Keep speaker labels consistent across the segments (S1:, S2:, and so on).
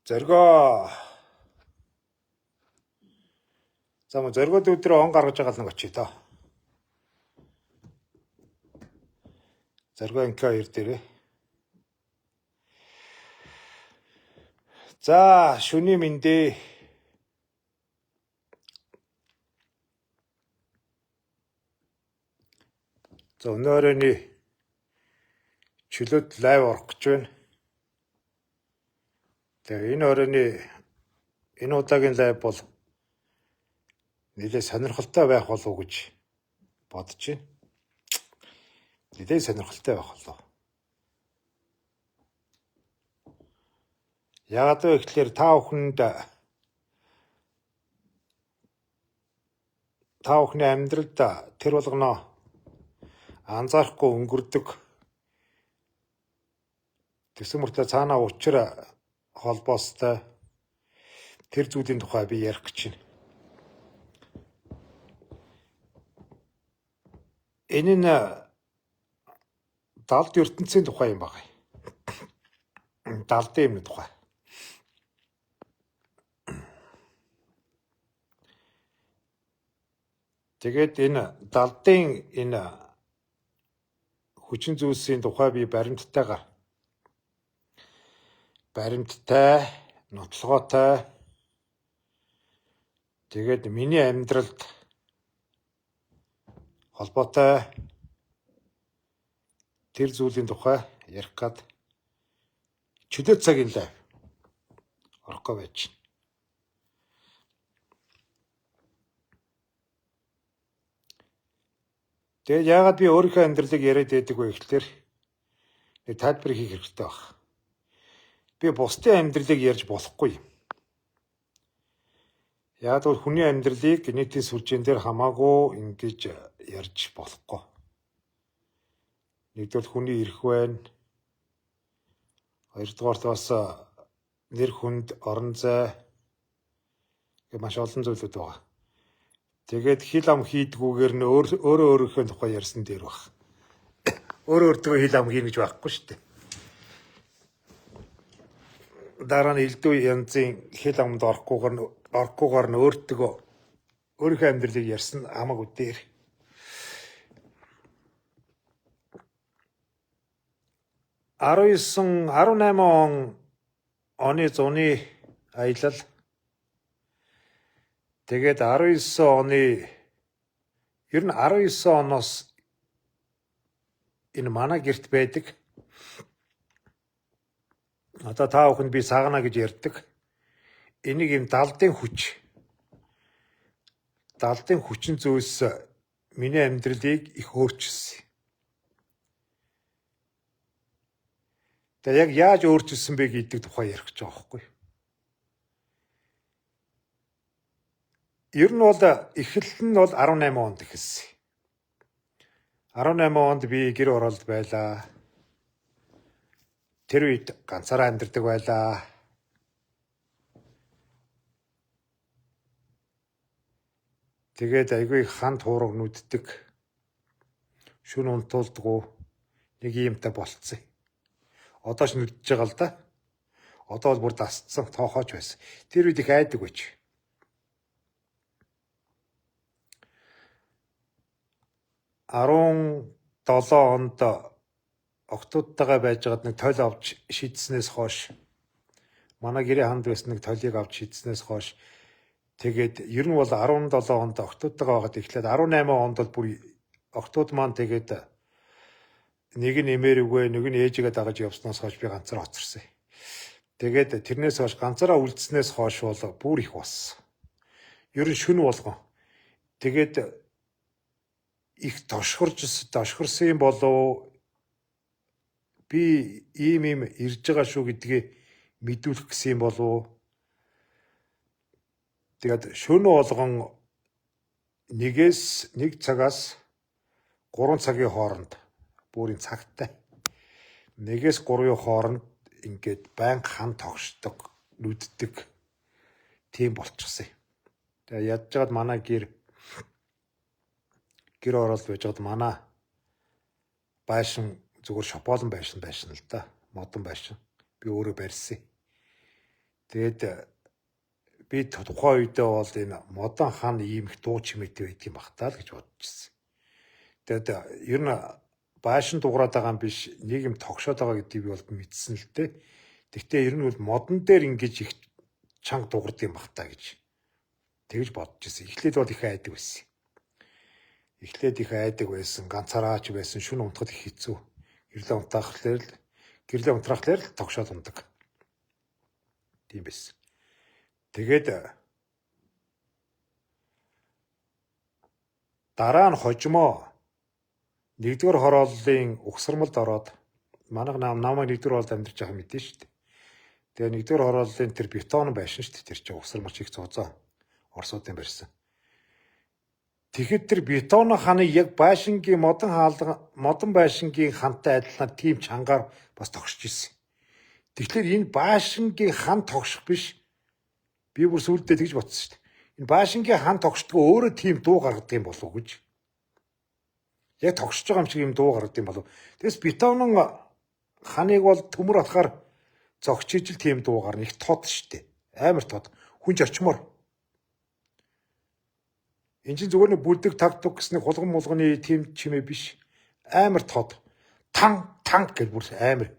S1: Зоригоо. За мөн зоригоод өдрөө он гаргаж байгаа л нэг очие доо. Зоригоо НК2 дээрээ. За шүний мэндээ. За өнөө оройны чөлөөт live орох гэж байна. Тэгээ энэ оройны энэ удаагийн live бол нэлээд сонирхолтой байх болов уу гэж бодож байна. Нэлээд сонирхолтой байх болов. Яагаад вэ гэхээр та бүхэнд та бүхний амьдралд тэр болгоно анзаарахгүй өнгөрдөг. Тэгсэн мөртлөө цаанаа учир холбоостой тэр зүйлийн тухай би ярих гэж байна. Энэ нь далд ертөнцийн тухай юм байна. Далдын юм тухай. Тэгээд энэ далдын энэ хүчин зүйлсийн тухай би баримттайгаар баримттай, нотлогоотой тэгээд миний амьдралд холбоотой тэр зүйлийн тухай ярих гад чөлөө цагийн live орохгүй байж байна. Тэгээд яагаад би өөрийнхөө амьдралыг яриад байдаг вэ гэхлээр нэг тайлбар хийх хэрэгтэй баг. Би бусдын амьдралыг ярьж болохгүй. Яагаад гэвэл хүний амьдралыг нийтийн сүлжээн дээр хамаагүй ингэж ярьж болохгүй. Нэгдүгээр хүний эрх байна. Хоёрдугаарт бас нэр хүнд, орон зай гэх маш олон зүйлүүд байгаа. Тэгээд хил ам хийдгүүгээр нь өөрөө өөрийнхөө тухай ярьсан дээр баг. Өөрөө өөртөө хил ам хийнэ гэж байхгүй шүү дээ. Дараа нь элдв янзын хил амд орохгүйгээр нь өөртөө өөрийнхөө амьдралыг ярьсан хамаагүй дээр. 19 18 оны зуны аялал. Тэгээд 19 оны ер нь 19 оноос энэ манай герт байдаг. Одоо та бүхэнд би сагна гэж ярьдаг. Энийг юм далдын хүч. Далдын хүчин зүйлс миний амьдралыг их өөрчилсөн. Тэгээ яг яаж өөрчилсөн бэ гэдэг тухай ярих гэж байгаа байхгүй. Ер нь бол эхлэл нь бол 18 онд эхэлсэн. 18 онд би гэр оролд байлаа. Тэр үед ганцаараа амьдардаг байлаа. Тэгээд айгүй их хан туурга нүддэг. Шүн унтуулдгүү нэг юмтай болцсон. Одоо ч нүдж байгаа л да. Одоо бол бүр дасцсан, тоохооч байсан. Тэр үед их айдаг байж. 17 онд октоудтайгаа байжгаад нэг тойл авч шийдснээс хойш манай гэрээ ханд байсан нэг толийг авч шийдснээс хойш тэгээд ер нь бол 17 онд октоудтайгаа байгаад эхлээд 18 онд бол бүр октоуд маань тэгээд нэг нь эмээр үгүй, нэг нь ээжигээ дагаж явснаас хойш би ганцаараа хоцорсон. Тэгээд тэрнээс хойш ганцаараа үлдснээс хойш бол бүр их болсон. Ер нь шүн болгон. Тэгээд их тошхорсон юм болов би ийм ийм ирж байгаа шүү гэдгээ мэдүүлэх гэсэн юм болов. Тэгээд шөнө болгон нэгээс нэг цагаас 3 цагийн хооронд бүрийн цагтай. 1-ээс 3-ын хооронд ингээд байнга хан тогшдог, нүддэг тийм болчихсон юм. Тэгээ ядж жаад манай гэр оролд байжгаад манай байшин зүгээр шополон байшин л да. Модон байшин. Би өөрөө барьсан. Тэгээд би тухайн үедээ бол энэ Модон хан ийм их дуу чимээтэй байдаг юм бах таа л гэж бодож ирсэн. Тэгээд ер нь байшин дуграад байгаа юм биш, нэг юм тогшоод байгаа гэдгийг би бол мэдсэн л дээ. Тэгтээ ер нь бол модон дээр ингэж их чанга дугардаг юм бах таа гэж тэгж бодож ирсэн. Эхлээд бол их айдаг байсан. Эхлээд их айдаг байсан, ганцаараач байсан, шүн унтахад их хэцүү. Гэрлээ унтраахлаар л тогшоод ундаг. Тийм байсан. Тэгээд дараа нь хожмоо нэгдүгээр хорооллын угсармалд ороод манайх намайг нэгдүгээр хороолд амьдарч байгаа мэдэн шүү дээ. Тэгээ нэгдүгээр хорооллын тэр бетон байшин шүү дээ. Тэр чинь угсармалч их зузаан Оросуудын барьсан. Тэгэхэд тэр бетон ханы яг байшингийн модон хаалга модон байшингийн хантай адилхан тийм чангаар бас тогшиж ирсэн. Тэгэхээр энэ байшингийн хан тогших биш. Би бүр сүүлдээ тэгж бодсон шүү дээ. Энэ байшингийн хан тогшдгоо өөрөө тийм дуу гаргадаг юм болов уу гэж. Яг тогшиж байгаа юм шиг юм дуу гаргадаг юм болов. Тэгээс бетонон ханыг бол төмөр атгаар зогч ижил тийм дуу гарна. Их тод шүү дээ. Амар тод. Хүн ч очимоор. Энд чинь зүгээр нэг бүлдэг тагтуг гэсний хулган мулганы тийм чимээ биш. Амар тод. Тан тан гэж бүр амар.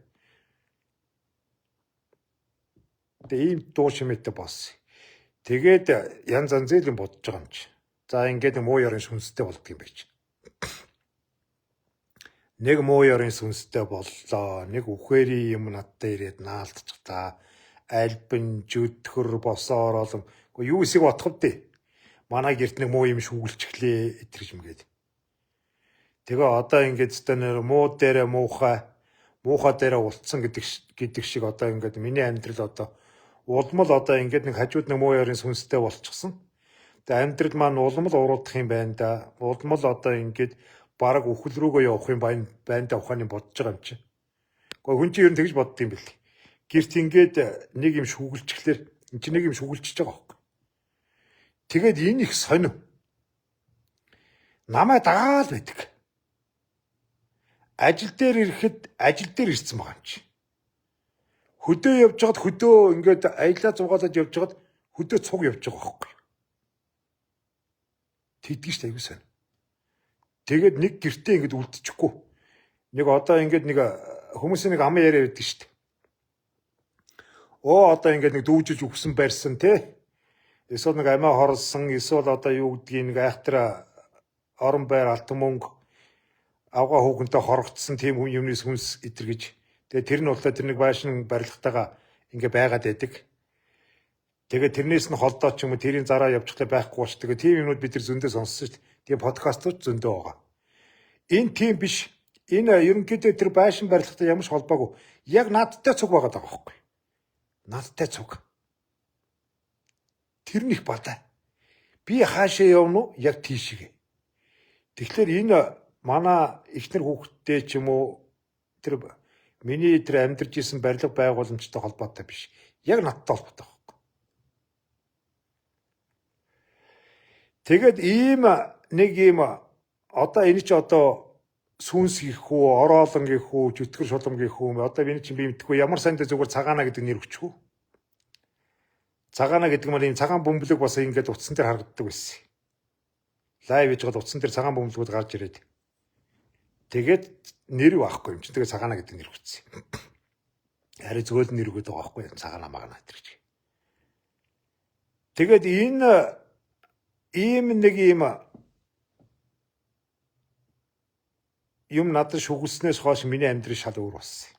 S1: Тэгээ ийм дуу чимээтэй болсон. Тэгээд янз янзын юм бодож байгаа юм чи. За ингээд муу ёрын сүнстэй болдго юм байж. Нэг муу ёрын сүнстэй боллоо. Нэг үхээрийн юм надтай ирээд наалдчихлаа. Альбин, жүтгэр, босоо ороолон. Гэхдээ юу эсийг бодох вэ? Манай гэрт нэг муу юм шүүгэлчихлээ эдгэрч юм гээд. Тэгээ одоо ингээд өстө нэр муу дээрээ муухай, муухай дээрээ улцсан гэдэг шиг одоо ингээд миний амьдрал одоо улмал одоо ингээд нэг хажууд нэг муу ёрын сүнстэй болчихсон. Тэгээ амьдрал маань улмал уруудах юм байна да. Улмал одоо ингээд бараг үхэл рүүгээ явах юм байна да ухааны бодож байгаа юм чи. Гэхдээ хүн чинь ер нь тэгж бодд юм бэл. Гэрт ингээд нэг юм шүүгэлчихлээр эн чинь нэг юм шүүгэлчихэж байгаа байхгүй. Тэгээд энэ их сонин. Намайг дагаал байдаг. Ажил дээр ирэхэд ажил дээр ирсэн байгаа юм чи. Хөдөө явж байгаад хөдөө ингээд аялаа зугаалаад явж байгаад хөдөө цуг явж байгаа байхгүй. Тэгдэг шүү дээ аягүй сонин. Тэгээд нэг гэртээ ингээд үлдчихгүй. Нэг одоо ингээд нэг хүмүүсийн нэг аман яриа байдаг шүү дээ. Оо одоо ингээд нэг дүүжиж үхсэн барьсан те. Эсвэл нэг амиа хорлсон, эсвэл одоо юу гэдгийг нэг айхтар орон байр алтан мөнгө авгаа хүүхэнтэй хорогдсон тийм хүн юмны сүнс итэр гэж. Тэгээ тэр нь боллоо тэр нэг байшин барилгатайгаа ингээ байгаад байдаг. Тэгээ тэрнээс нь холдоо ч юм уу тэрийн зараа явчихлаа байхгүй болч. Тэгээ тийм юмнууд бид нар зөндөө сонссон шүү дээ. Тийм подкастууд зөндөө байгаа. Энэ тийм биш. Энэ ерөнхийдөө тэр байшин барилгатай ямар ч холбоогүй. Яг надтай цуг байгаад байгаа байхгүй. Надтай цуг. Тэр нь их бадаа. Би хаашаа явна уу? Яг тийшээ. Тэгэхээр энэ манай эхнэр хүүхэдтэй ч юм уу тэр миний тэр амьдарч исэн барилга байгууламжтай холбоотой биш. Яг надтай холбоотой байхгүй. Тэгээд ийм нэг ийм одоо энэ чи одоо сүнс гих үү, ороолон гих үү, жүтгэр шулам гих үү, одоо энэ чинь би мэдэхгүй ямар сандаа зүгээр цагаана гэдэг нэр өгчих үү. Цагаана гэдэг маань ийм цагаан бөмбөлөг бас ингээд утсан дээр харагддаг байсан. Лайв хийж байгаад утсан дээр цагаан бөмбөлгүүд гарч ирээд. Тэгээд нэр байхгүй юм чинь тэгээд цагаана гэдэг нэр өгсөн. Харин зүгээр л нэр өгöd байгаа байхгүй цагаана магана тэр гэж. Тэгээд энэ ийм нэг ийм юм надад шүглснээс хойш миний амьдрал шал өөр болсон.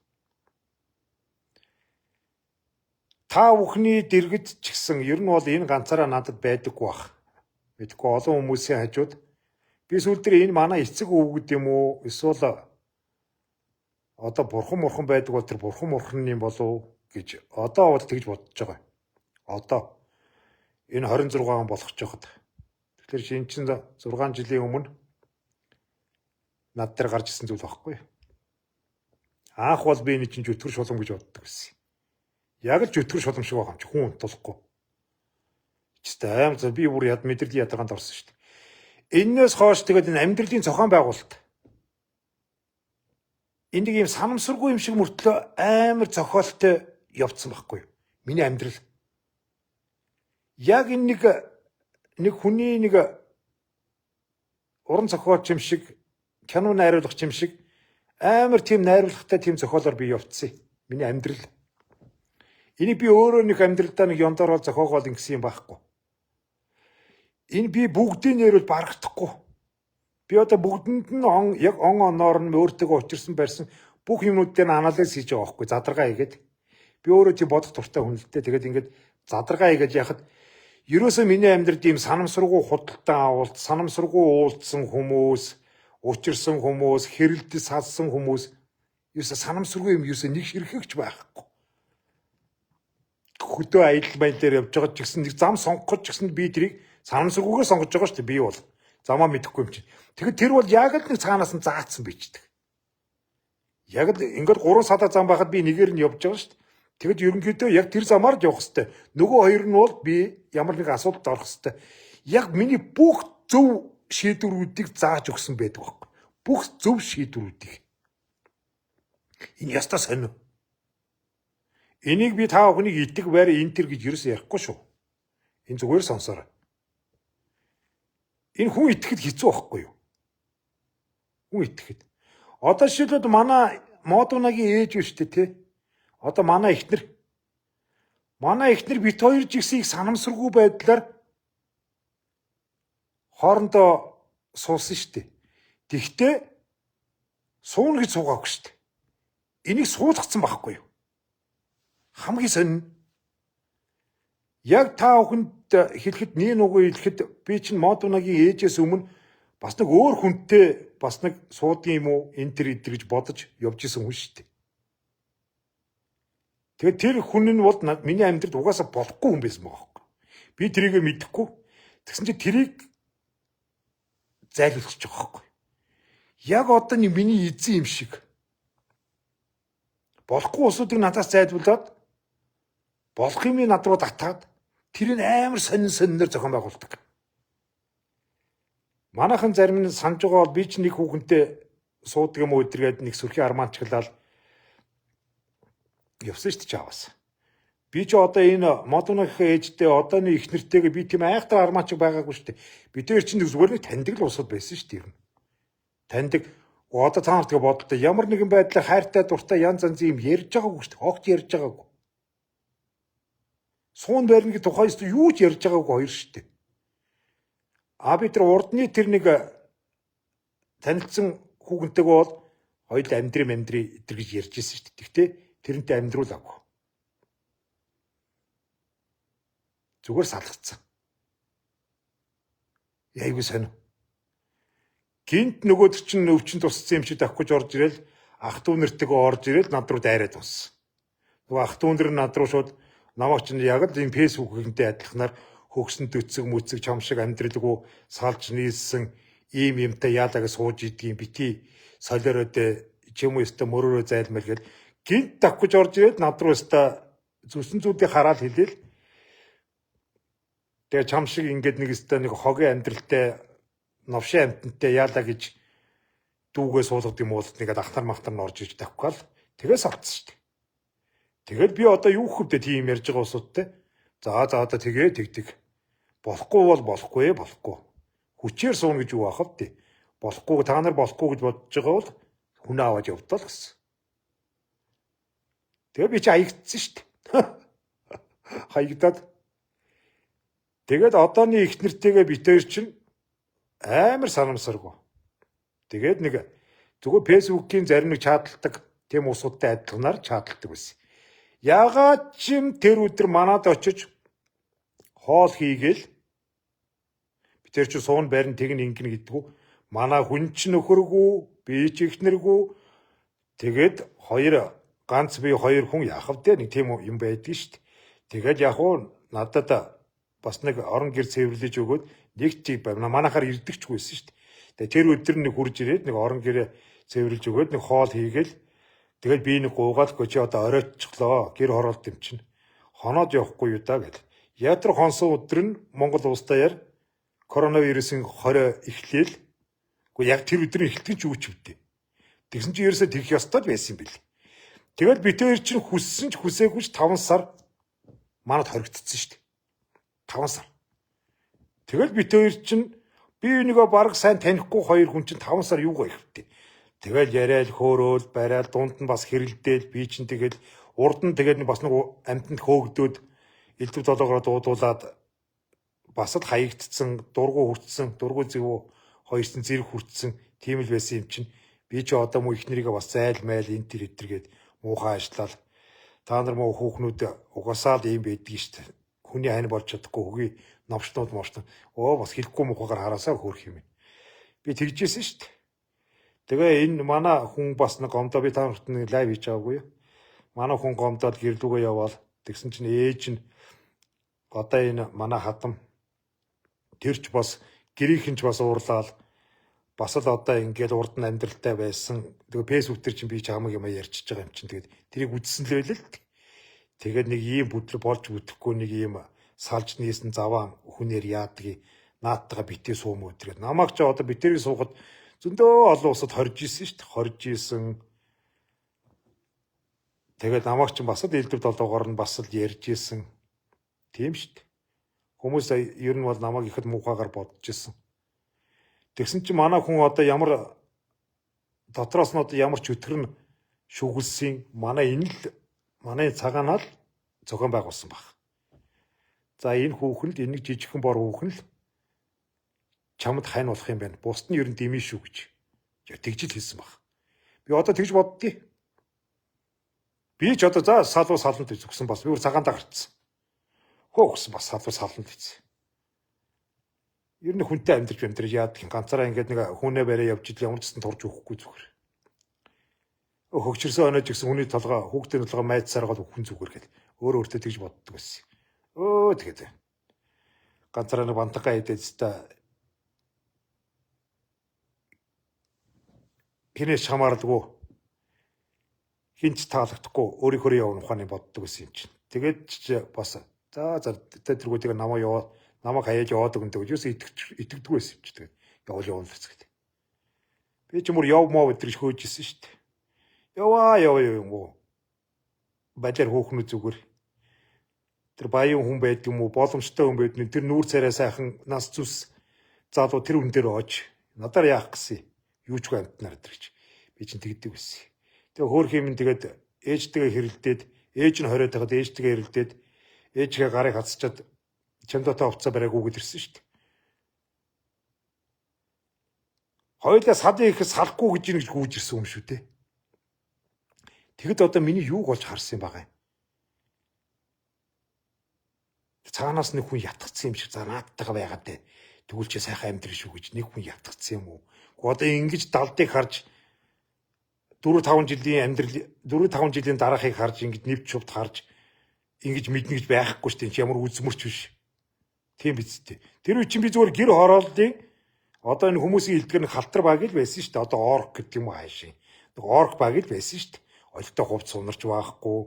S1: Та бүхний дэргэд ч гэсэн ер нь бол энэ ганцаараа надад байдаггүй бах. Мэдгүй олон хүмүүсийн хажууд би сүүл дээр энэ манай эцэг өвгөд юм уу эсвэл одоо бурхан мурхан байдаг бол тэр бурхан мурханы юм болов гэж одоо бол тэгж бодож байгаа. Одоо энэ 26 он болох ч байхад. Тэгэхээр энэ чинь 6 жилийн өмнө над дээр гарч ирсэн зүйл байхгүй. Анх бол би энэ чинь жүтгэр шулам гэж боддог байсан. Яг л жүтгэр шулам шиг байгаа юм чи хүн унтуулахгүй. Чистэй аим за би бүр яд мэдрэлийн ядаргаанд орсон шүү дээ. Эннээс хойш тэгээд энэ амьдралын зохион байгуулалт. Энэ нэг юм санамсаргүй юм шиг мөртлөө амар зохиолтой явцсан байхгүй юу? Миний амьдрал. Яг энэ нэг хүний нэг уран зохиолч юм шиг, кино найруулагч юм шиг амар тийм найруулгатай тийм зохиолоор би явцсан. Миний амьдрал. Энийг би өөрөө нэг амьдралдаа нэг ёндорол зохиогоол ингэсэн юм байхгүй. Энэ би бүгдийг нэрвэл барагдахгүй. Би одоо бүгдэнд нь он яг он оноор нь өөртөө учирсан барьсан бүх юмнууд дээр анализ хийж байгаа байхгүй, задаргаа хийгээд. Би өөрөө тийм бодох дуртай хүн л дээ. Тэгээд ингээд задаргаа хийгээд яхад ерөөсөө миний амьдралд ийм санамсаргүй худалдан авалт, санамсаргүй уулзсан хүмүүс, учирсан хүмүүс, хэрэлдэж салсан хүмүүс, ерөөсөө санамсаргүй юм ерөөсөө нэг хэрхэгч байхгүй. Хөдөө аялал маялал дээр явж байгаа ч гэсэн нэг зам сонгох ч гэсэн би тэрийг санамсаргүйгээр сонгож байгаа шүү дээ. Би бол замаа мэдэхгүй юм чинь. Тэгэхээр тэр бол яг л нэг цаанаас нь заацсан бичдэг. Яг л ингээд 3 садаа зам байхад би нэгээр нь явж байгаа шүү дээ. Тэгэд ерөнхийдөө яг тэр замаар л явах хэвээр. Нөгөө хоёр нь бол би ямар нэг асуудалд орох хэвээр. Яг миний бүх зөв шийдвэрүүдийг зааж өгсөн байдаг байхгүй. Бүх зөв шийдвэрүүдийг. Энэ ястаа сонио. Энийг би та бүхнийг итэг байр энэ төр гэж ерөөсөө ярихгүй шүү. Энэ зүгээр сонсоорой. Энэ хүн итгэхэд хэцүү байхгүй юу? Хүн итгэхэд. Одоо жишээлбэл манай Модунагийн ээж биш үү те? Одоо манай эхнэр. Манай эхнэр бит хоёр жигсийг санамсаргүй байдлаар хоорондоо суусан шүү дээ. Тэгтээ сууна гэж суугаагүй шүү дээ. Энийг суулгацсан байхгүй юу? Хамгийн сонин. Яг та бүхэнд хэлэхэд нэг нүгөө хэлэхэд би чинь Модунагийн ээжээс өмнө бас нэг өөр хүнтэй бас нэг суудгийн юм уу энэ төр идэр гэж бодож явж исэн хүн шүү дээ. Тэгээд тэр хүн нь бол миний амьдралд угаасаа болохгүй хүн байсан байгаа байхгүй. Би тэрийг мэдэхгүй. Тэгсэн чинь тэрийг зайлуулчих байгаа байхгүй. Яг одоо нэг миний эзэн юм шиг. Болохгүй усуудыг надаас зайлуулад болох юмыг над руу татаад тэрийг амар сонин сониноор зохион байгуулдаг. Манайхан зарим нь санаж байгаа бол би ч нэг хүүхэнтэй суудаг юм уу өдргээд нэг сүрхий армаанчглал явсан шүү дээ чаавас. Би ч одоо энэ Модунагийн ээжтэй одооны их нэртэйгээ би тийм айхтар армаанчиг байгаагүй шүү дээ. Би тэр чинь зүгээр нэг таньдаг л усуд байсан шүү дээ. Таньдаг. Одоо та нарт бодлоо ямар нэгэн байдлаар хайртай дуртай янз янзын юм ярьж байгаагүй шүү дээ. Огт ярьж байгаагүй. Суун байрны тухай юу ч ярьж байгаагүй хоёр шүү дээ. А би тэр урдны тэр нэг танилцсан хүүгэнтэйг бол хоёул амьдрий амьдрий эдэр гэж ярьж ирсэн шүү дээ. Тэгтээ тэрнтэй амьдруулаагүй. Зүгээр салгацсан. Яйгүй сонь. Гинт нөгөөд чинь өвчин тусцсан юм шиг давхиж орж ирэл ах дүү нэртэйгээ орж ирэл над руу дайраад туссан. Нөгөө ах дүү нар над руу шууд намайг чинь яг л энэ фэйсбүүкэнтэй адилханаар хөгсөн төцөг мүцэг чам шиг амьдралгүй салж нийлсэн ийм юмтай яалаа гэж сууж идгийг бити солиороод ч юм уу өстө мөрөөрөө зайлмал гэл гинт давхиж орж ирээд над руу өстө зүсэн зүйлийг хараад хэлээл. Тэгээ чам шиг ингээд нэг өстө нэг хогийн амьдралтай новшин амтантай яалаа гэж дүүгээ суулгад юм бол нэгэд ахнар махтар нь орж иж тавхгүй л тэгээ салцсан шүү дээ. Тэгэл би одоо юу хөвдө тийм ярьж байгаа усуудтай. За за одоо тэгээ тэгдэг. Болохгүй бол болохгүй болохгүй. Хүчээр сууна гэж юу аах вэ? Болохгүй та нар болохгүй гэж бодож байгаа бол хүнээ аваад явдаа л гэсэн. Тэгээ би чи хаягдсан шүү дээ. Хаягдаад тэгээд одооны их нэртэйгээ бит хоёр чинь амар санамсаргүй. Тэгээд нэг зүгээр фэйсбүүкийн зарим нэг чаталдаг тийм усуудтай адилханаар чаталдаг байсан. Ягаад ч юм тэр өдөр манад очиж хоол хийгээл би тэр чинь суун байрн тэгнэ ингэнэ гэдгүү. Манай хүн ч нөхөргүй, би ч ихнэргүй. Тэгээд хоёр ганц би хоёр хүн яах вэ? Нэг тийм юм байдгийг шүү дээ. Тэгээд яг уу надад бас нэг орон гэр цэвэрлэж өгөөд нэг тийм манайхаар ирдэгчгүй байсан шүү дээ. Тэгээд тэр өдөр нэг хурж ирээд нэг орон гэрээ цэвэрлж өгөөд нэг хоол хийгээл тэгээд би нэг гуугаалгүй чи одоо оройтчлоо гэр хороолт юм чинь хоноод явахгүй юу да гэл. Ядар хонсон өдөр нь Монгол улсдаа коронавирусын хорой эхлээл. Гэхдээ яг тэр өдөр нь эхэлдэг ч юу ч үдээ. Тэгсэн чинь ерөөсөө тэгэх ёстой л байсан юм бэл. Тэгэл бид хоёр чинь хүссэн ч хүсээгүй ч 5 сар манад хоригдсон шүү дээ. 5 сар. Тэгэл бит хоёр чинь би энийгээ баг сайн танихгүй хоёр хүн чинь 5 сар юугаа ихэвтэй. Тэгэл яриад хөөрөөл барайл дунд нь бас хэрэлдээл би чинь тэгэл урд нь тэгээд бас нэг амьтанд хөөгдөөд элдв долоогоор дуудуулаад бас л хаягдцсан, дургу хүртсэн, дургу зэвүү хоёрсон зэрэг хүртсэн тийм л байсан юм чинь. Би чи одоо муу ихнэрийгээ бас зайл майл энэ төр эдэргээд муухай ажиллаад та нар муу хүүхнүүд угаасаа л ийм байдгийг шүү дээ. Хүний хань болж чадахгүй хөгийн новшнууд мовшнууд оо бас хэлэхгүй муухайгаар хараасаа хөөрөх юм. Би тэгжсэн шүү дээ. Тэгээ энэ манай хүн бас нэг гомдоо би та нарт нэг live хийж байгаагүй юу? Манай хүн гомдоод гэрлүүгээ яваал тэгсэн чинь ээж нь одоо энэ манай хадам тэр ч бас гэрийнхэн ч бас уурлаал бас л одоо ингээд урд нь амьдралтай байсан. Тэгээ фэйсбુક дээр чинь би чамаг юм ярьчихж байгаа юм чинь тэгээд тэрийг үзсэн л байлаа л. Тэгээд нэг ийм бүтлэг болж бүтэхгүй нэг ийм салж нийсэн заваа хүнээр яадгийг нааттайгаа битээ суум өдрөө. Намайг ч одоо битэрийг суухад зөндөө олон улсад хорж исэн шүү дээ. Хорж исэн. Тэгээд намайг ч бас л элдв долоогоор нь бас л ярьж исэн. Тийм шүү дээ. Хүмүүс ер нь бол намайг ихэд муухайгаар бодож исэн. Тэгсэн чинь манай хүн одоо ямар дотроос нь одоо ямар ч өтгөр нь шүглсэн манай энэ л манай цагаанаа л зохион байгуулсан баг. За энэ хүүхэн л энэ нэг жижигхэн бор хүүхэн л чамд хань болох юм байна. Бусд нь ер нь дэмий шүү гэж. Тэгж л хэлсэн баг. Би одоо тэгж боддгийг. Би ч одоо за салуу саланд зүгсэн бас би өөр цагаандаа гарцсан. Хөөхсөн бас салуу саланд гэсэн. Ер нь хүнтэй амьдрч амьдрч яадаг юм ганцаараа ингээд нэг хүнээ бариа явж идэл ямар ч гэсэн турж өгөхгүй зүгээр. Хөгчөрсөн оноо ч гэсэн хүний толгой хүүхдийн толгой майдсаар гол хүн зүгээр гэл өөр өөртөө тэгж боддог байсан. Өө тэгээд ганцаараа нэг бантаггаа идээд та хинээс хамааралгүй хинч таалагдахгүй өөрийнхөө явна ухааны боддог байсан юм чинь. Тэгээд ч бас за за тэргүү тэгээ намаа яваа намайг хаяаж яваад өгөн гэж юус итгэдэггүй байсан юм чи тэгээд явуул явуул гэцгээд. Би ч мөр яв моо өдрөж хөөж исэн шүү дээ. Яваа яваа юм уу. Балиар хөөхнө зүгээр. Тэр баян хүн байдаг юм уу, боломжтой хүн байдаг нь тэр нүүр царай сайхан нас зүс залуу тэр хүн дээр оож надаар яах гэсэн юу ч үгүй амтнаар өдр гэж. Би чинь тэгдэг байсан. Тэгээ хөөх юм тэгээд ээжтэйгээ хэрэлдээд ээж нь хориод байхад ээжтэйгээ хэрэлдээд ээжгээ гарыг хацчаад чамдаатай хувцас бариагүй гэж ирсэн шүү дээ. Хоёулаа садын ихэд салахгүй гэж ийн гэж гүйж ирсэн юм шүү дээ. Тэгэд одоо миний юуг олж харсан юм байгаа юм. Цаанаас нэг хүн ятгцсан юм шиг за наадтайгаа байгаад дээ. Тэгвэл чи сайхан амьдрын шүү гэж нэг хүн ятгцсан юм уу? Гэхдээ одоо ингэж далдыг харж 4 5 жилийн амьдрал 4 5 жилийн дараахыг харж ингэж нэвч шувт харж ингэж мэднэ гэж байхгүй шүү дээ. Ямар үзмэрч биш. Тийм биз дээ. Тэр үе чинь би зүгээр гэр хорооллын одоо энэ хүмүүсийн хэлдгэр нэг халтар баг л байсан шүү дээ. Одоо орк гэдэг юм уу хаашийн. Нэг орк баг л байсан шүү дээ. Олигтой хувц сунарч байхгүй,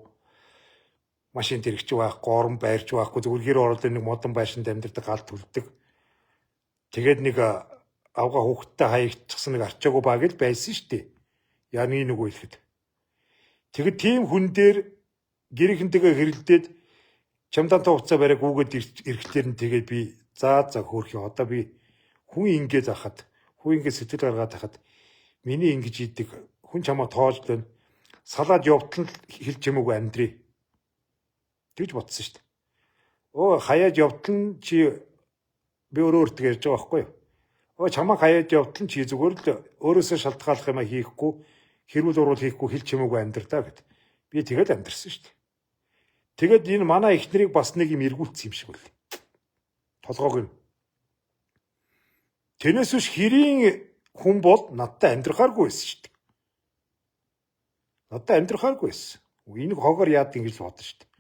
S1: машин тэрэгч байхгүй, орон байрч байхгүй, зүгээр гэр хорооллын нэг модон байшинд амьдардаг, гал түлдэг. Тэгээд нэг авга хүүхэдтэй хаягдчихсан нэг арчаагүй баг л байсан шүү дээ. Яа нэг нөгөө хэлэхэд. Тэгэд тийм хүн дээр гэрийнхэнтэйгээ хэрэлдээд чамдаантай хувцас бариаг үүгээд ирэхлээр нь тэгээд би за за хөөрхий одоо би хүн ингэж ахад хүн ингэ сэтгэл гаргаад хахад миний ингэж идэг хүн чамаа тоож л байна. Салаад явтал нь хэлж чимээгүй амьдрий. Тэгж бодсон шүү дээ. Өө хаяад явтал нь чи би өөрөө өөртөө ярьж байгаа байхгүй юу? Өө чамаа хаяад явтал нь чи зүгээр л өөрөөсөө шалтгааллах юм хийхгүй хэрүүл уруул хийхгүй хэл чимээгүй амьдр та гэд. Би тэгэл амьдрсан шүү дээ. Тэгээд энэ манай их нарыг бас нэг юм эргүүлсэн юм шиг үл. Толгоог юм. Тэрнээс биш хэрийн хүн бол надтай амьдрахааргүй байсан шүү дээ. Надтай амьдрахааргүй байсан. Энийг хогоор яад ингэж бодсон шүү дээ.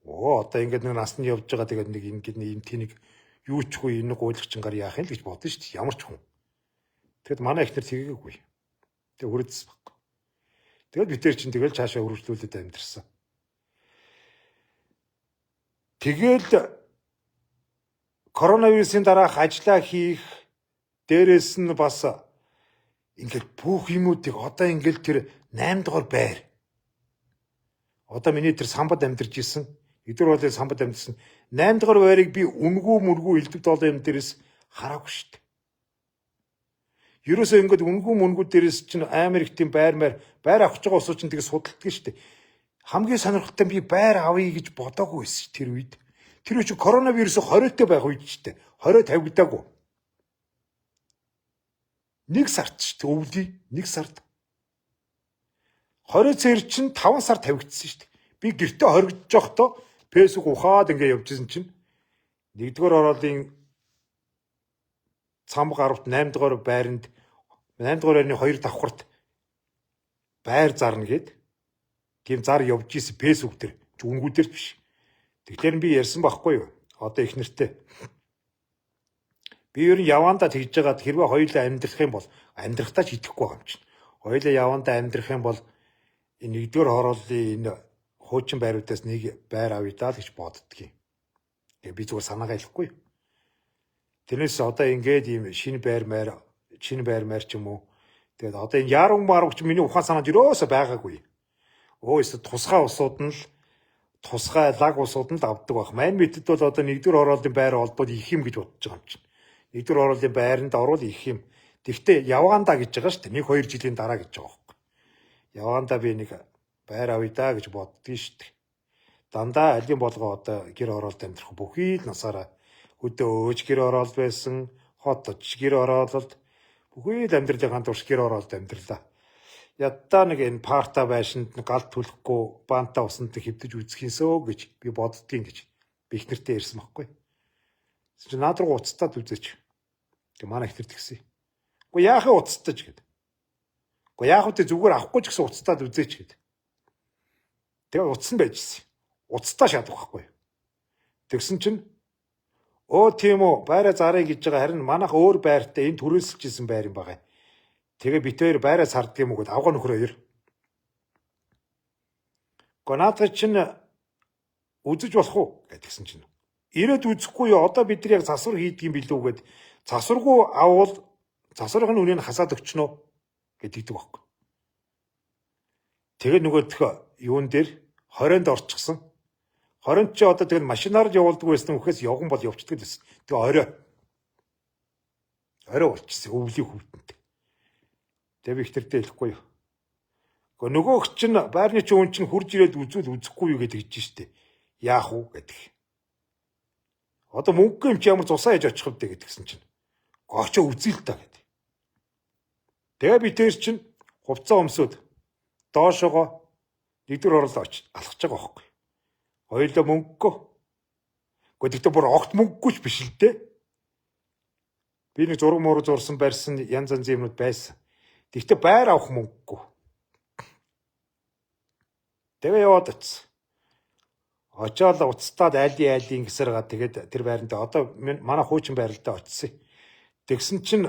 S1: Оо одоо ингээд нэг насны явж байгаа тэгээд нэг ингээд нэг юм тэнийг юу ч үгүй энэ гуйлагчингаар яах юм л гэж бодсон шүү дээ. Ямар ч хүн. Тэгэд манай ихнэр тэгээгүй. Тэг хүрээдсэн байхгүй. Тэгээд бид тэр чинь тэгэл цаашаа үргэлжлүүлээд амьдэрсэн. Тэгэл коронавирусын дараах ажиллаа хийх дээрэс нь бас ингээд бүх юмнуудыг одоо ингээд тэр 8 дугаар байр. Одоо миний тэр самбад амьдарч исэн. Эдгээр бол самбад амьдарсан 8 дугаар байрыг би үнгүү мөргүү элдв долоо юм дээрээс хараагүй шүү дээ. Ерөөсөө ингээд үнгүү мөнгүү дээрээс чинь амар их тийм байр маяр байр авах гэж байгаа улсууд чинь тэгээ судалдаг шүү дээ. Хамгийн сонирхолтой нь би байр авъя гэж бодоогүй байсан тэр үед. Тэр үе чинь коронавирус 20-тэй байх үед шүү дээ. 20 тавигдаагүй. Нэг сард шүү дээ өвлий. Нэг сард. 20 цэр чинь 5 сар тавигдсан шүү дээ. Би гэртээ хоригдож байхдаа Facebook ухаад ингээ явж исэн чинь 1-р ороолын цам гаравт 8 дугаар байранд 8 дугаар байрны 2 давхарт байр зарна гэд тийм зар явж исэн Facebook дээр үнгүү дээр биш. Тэгэхээр би ярьсан байхгүй юу? Одоо их нэртэй. Би ер нь явандаа тэгж жагаад хэрвээ хоёулаа амьдрах юм бол амьдрахтаа ч идэхгүй байгаа юм чинь. Хоёулаа явандаа амьдрах юм бол энэ нэгдүгээр хорооллын энэ хуучин байруудаас нэг байр авъя даа л гэж боддгийн. Тэгээ би зүгээр санаагаа хэлэхгүй. Тэрнээс одоо ингээд ийм шинэ байр маяр, шинэ байр маяр ч юм уу. Тэгээд одоо энэ яруу маруу ч миний ухаан санаанд ерөөсөө байгаагүй. Өө эсвэл тусгай улсууд нь л тусгай лаг улсууд нь л авдаг байх. Мань мэдэд бол одоо нэгдүгээр хорооллын байр олдвол их юм гэж бодож байгаа юм чинь. Нэгдүгээр хорооллын байранд орвол их юм. Тэгвэл яваандаа гэж байгаа шүү дээ. 1 2 жилийн дараа гэж байгаа байхгүй. Яваандаа би нэг байр авъя даа гэж боддгийн шүү дээ. Дандаа алийн болгоо одоо гэр хороолд амьдрах бүхий л насаараа хөдөө өөж гэр хороол байсан, хотож гэр хороололд бүхий л амьдралын турш гэр хороолд амьдралаа. Ядтаа нэг энэ парта байшинд гал түлхэхгүй банта усанд хэвдэж үзэхинсөө гэж би боддгийн гэж би их нэртэй ярьсан байхгүй. Тэгсэн чинь наад руу уцтаад үзээч. Тэг манай их нэр тэгсэн. Гэхдээ яахын уцтаж гэд. Гэхдээ яах вэ зүгээр авахгүй ч гэсэн уцтаад үзээч гэд. Тэгээ утсан байжсэн. Уцтаа шатах байхгүй. Тэгсэн чинь өө тийм үү байраа зарыг гэж байгаа харин манайх өөр байртай энэ түрээсэлж исэн байр юм байгаа. Тэгээ бит хоёр байраа сарддаг юм уу гэд авгаа нөхөр хоёр. Гэхдээ наадах чинь үзэж болох уу гэдгсэн чинь. Ирээд үзэхгүй юу одоо бид нар яг засвар хийдэг юм билүү гэд засваргүй аввал засварын үнийг хасаад өгчнө гэдэгдэг байхгүй. Тэгээ нөгөөх юун дээр 20-нд орчихсон. 20-нд чи одоо тэгэл машинаар явуулдаг байсан үхээс явган бол явчихдаг гэсэн. Тэгээ орой. Орой болчихсон өвлийн хөвтөнтэй. Тэгээ би их тэрдээ хэлэхгүй юу. Гэхдээ нөгөөх чинь байрны чинь үн чинь хурж ирээд үзвэл үзэхгүй юу гэдэг хэлж штэ. Яах уу гэдэг. Одоо мөнгөгүй юм чи ямар цусаа яж очих вэ гэдгсэн чинь. Очоо үзье л та гэдэг. Тэгээ би тэр чинь хувцас өмсөд доошогоо нэгдүгээр ороолоо очиж алхаж байгаа байхгүй. Хоёулаа мөнгөгүй. Гэхдээ тэгтээ бүр огт мөнгөгүй ч биш л дээ. Би нэг зураг мураг зурсан барьсан янз янзын юмнууд байсан. Тэгтээ байр авах мөнгөгүй. Тэгээ яваад очив. Очоод уцтаад айлын айлын гэсэр га тэгээд тэр байранд одоо манай хуучин байралдаа очсон. Тэгсэн чинь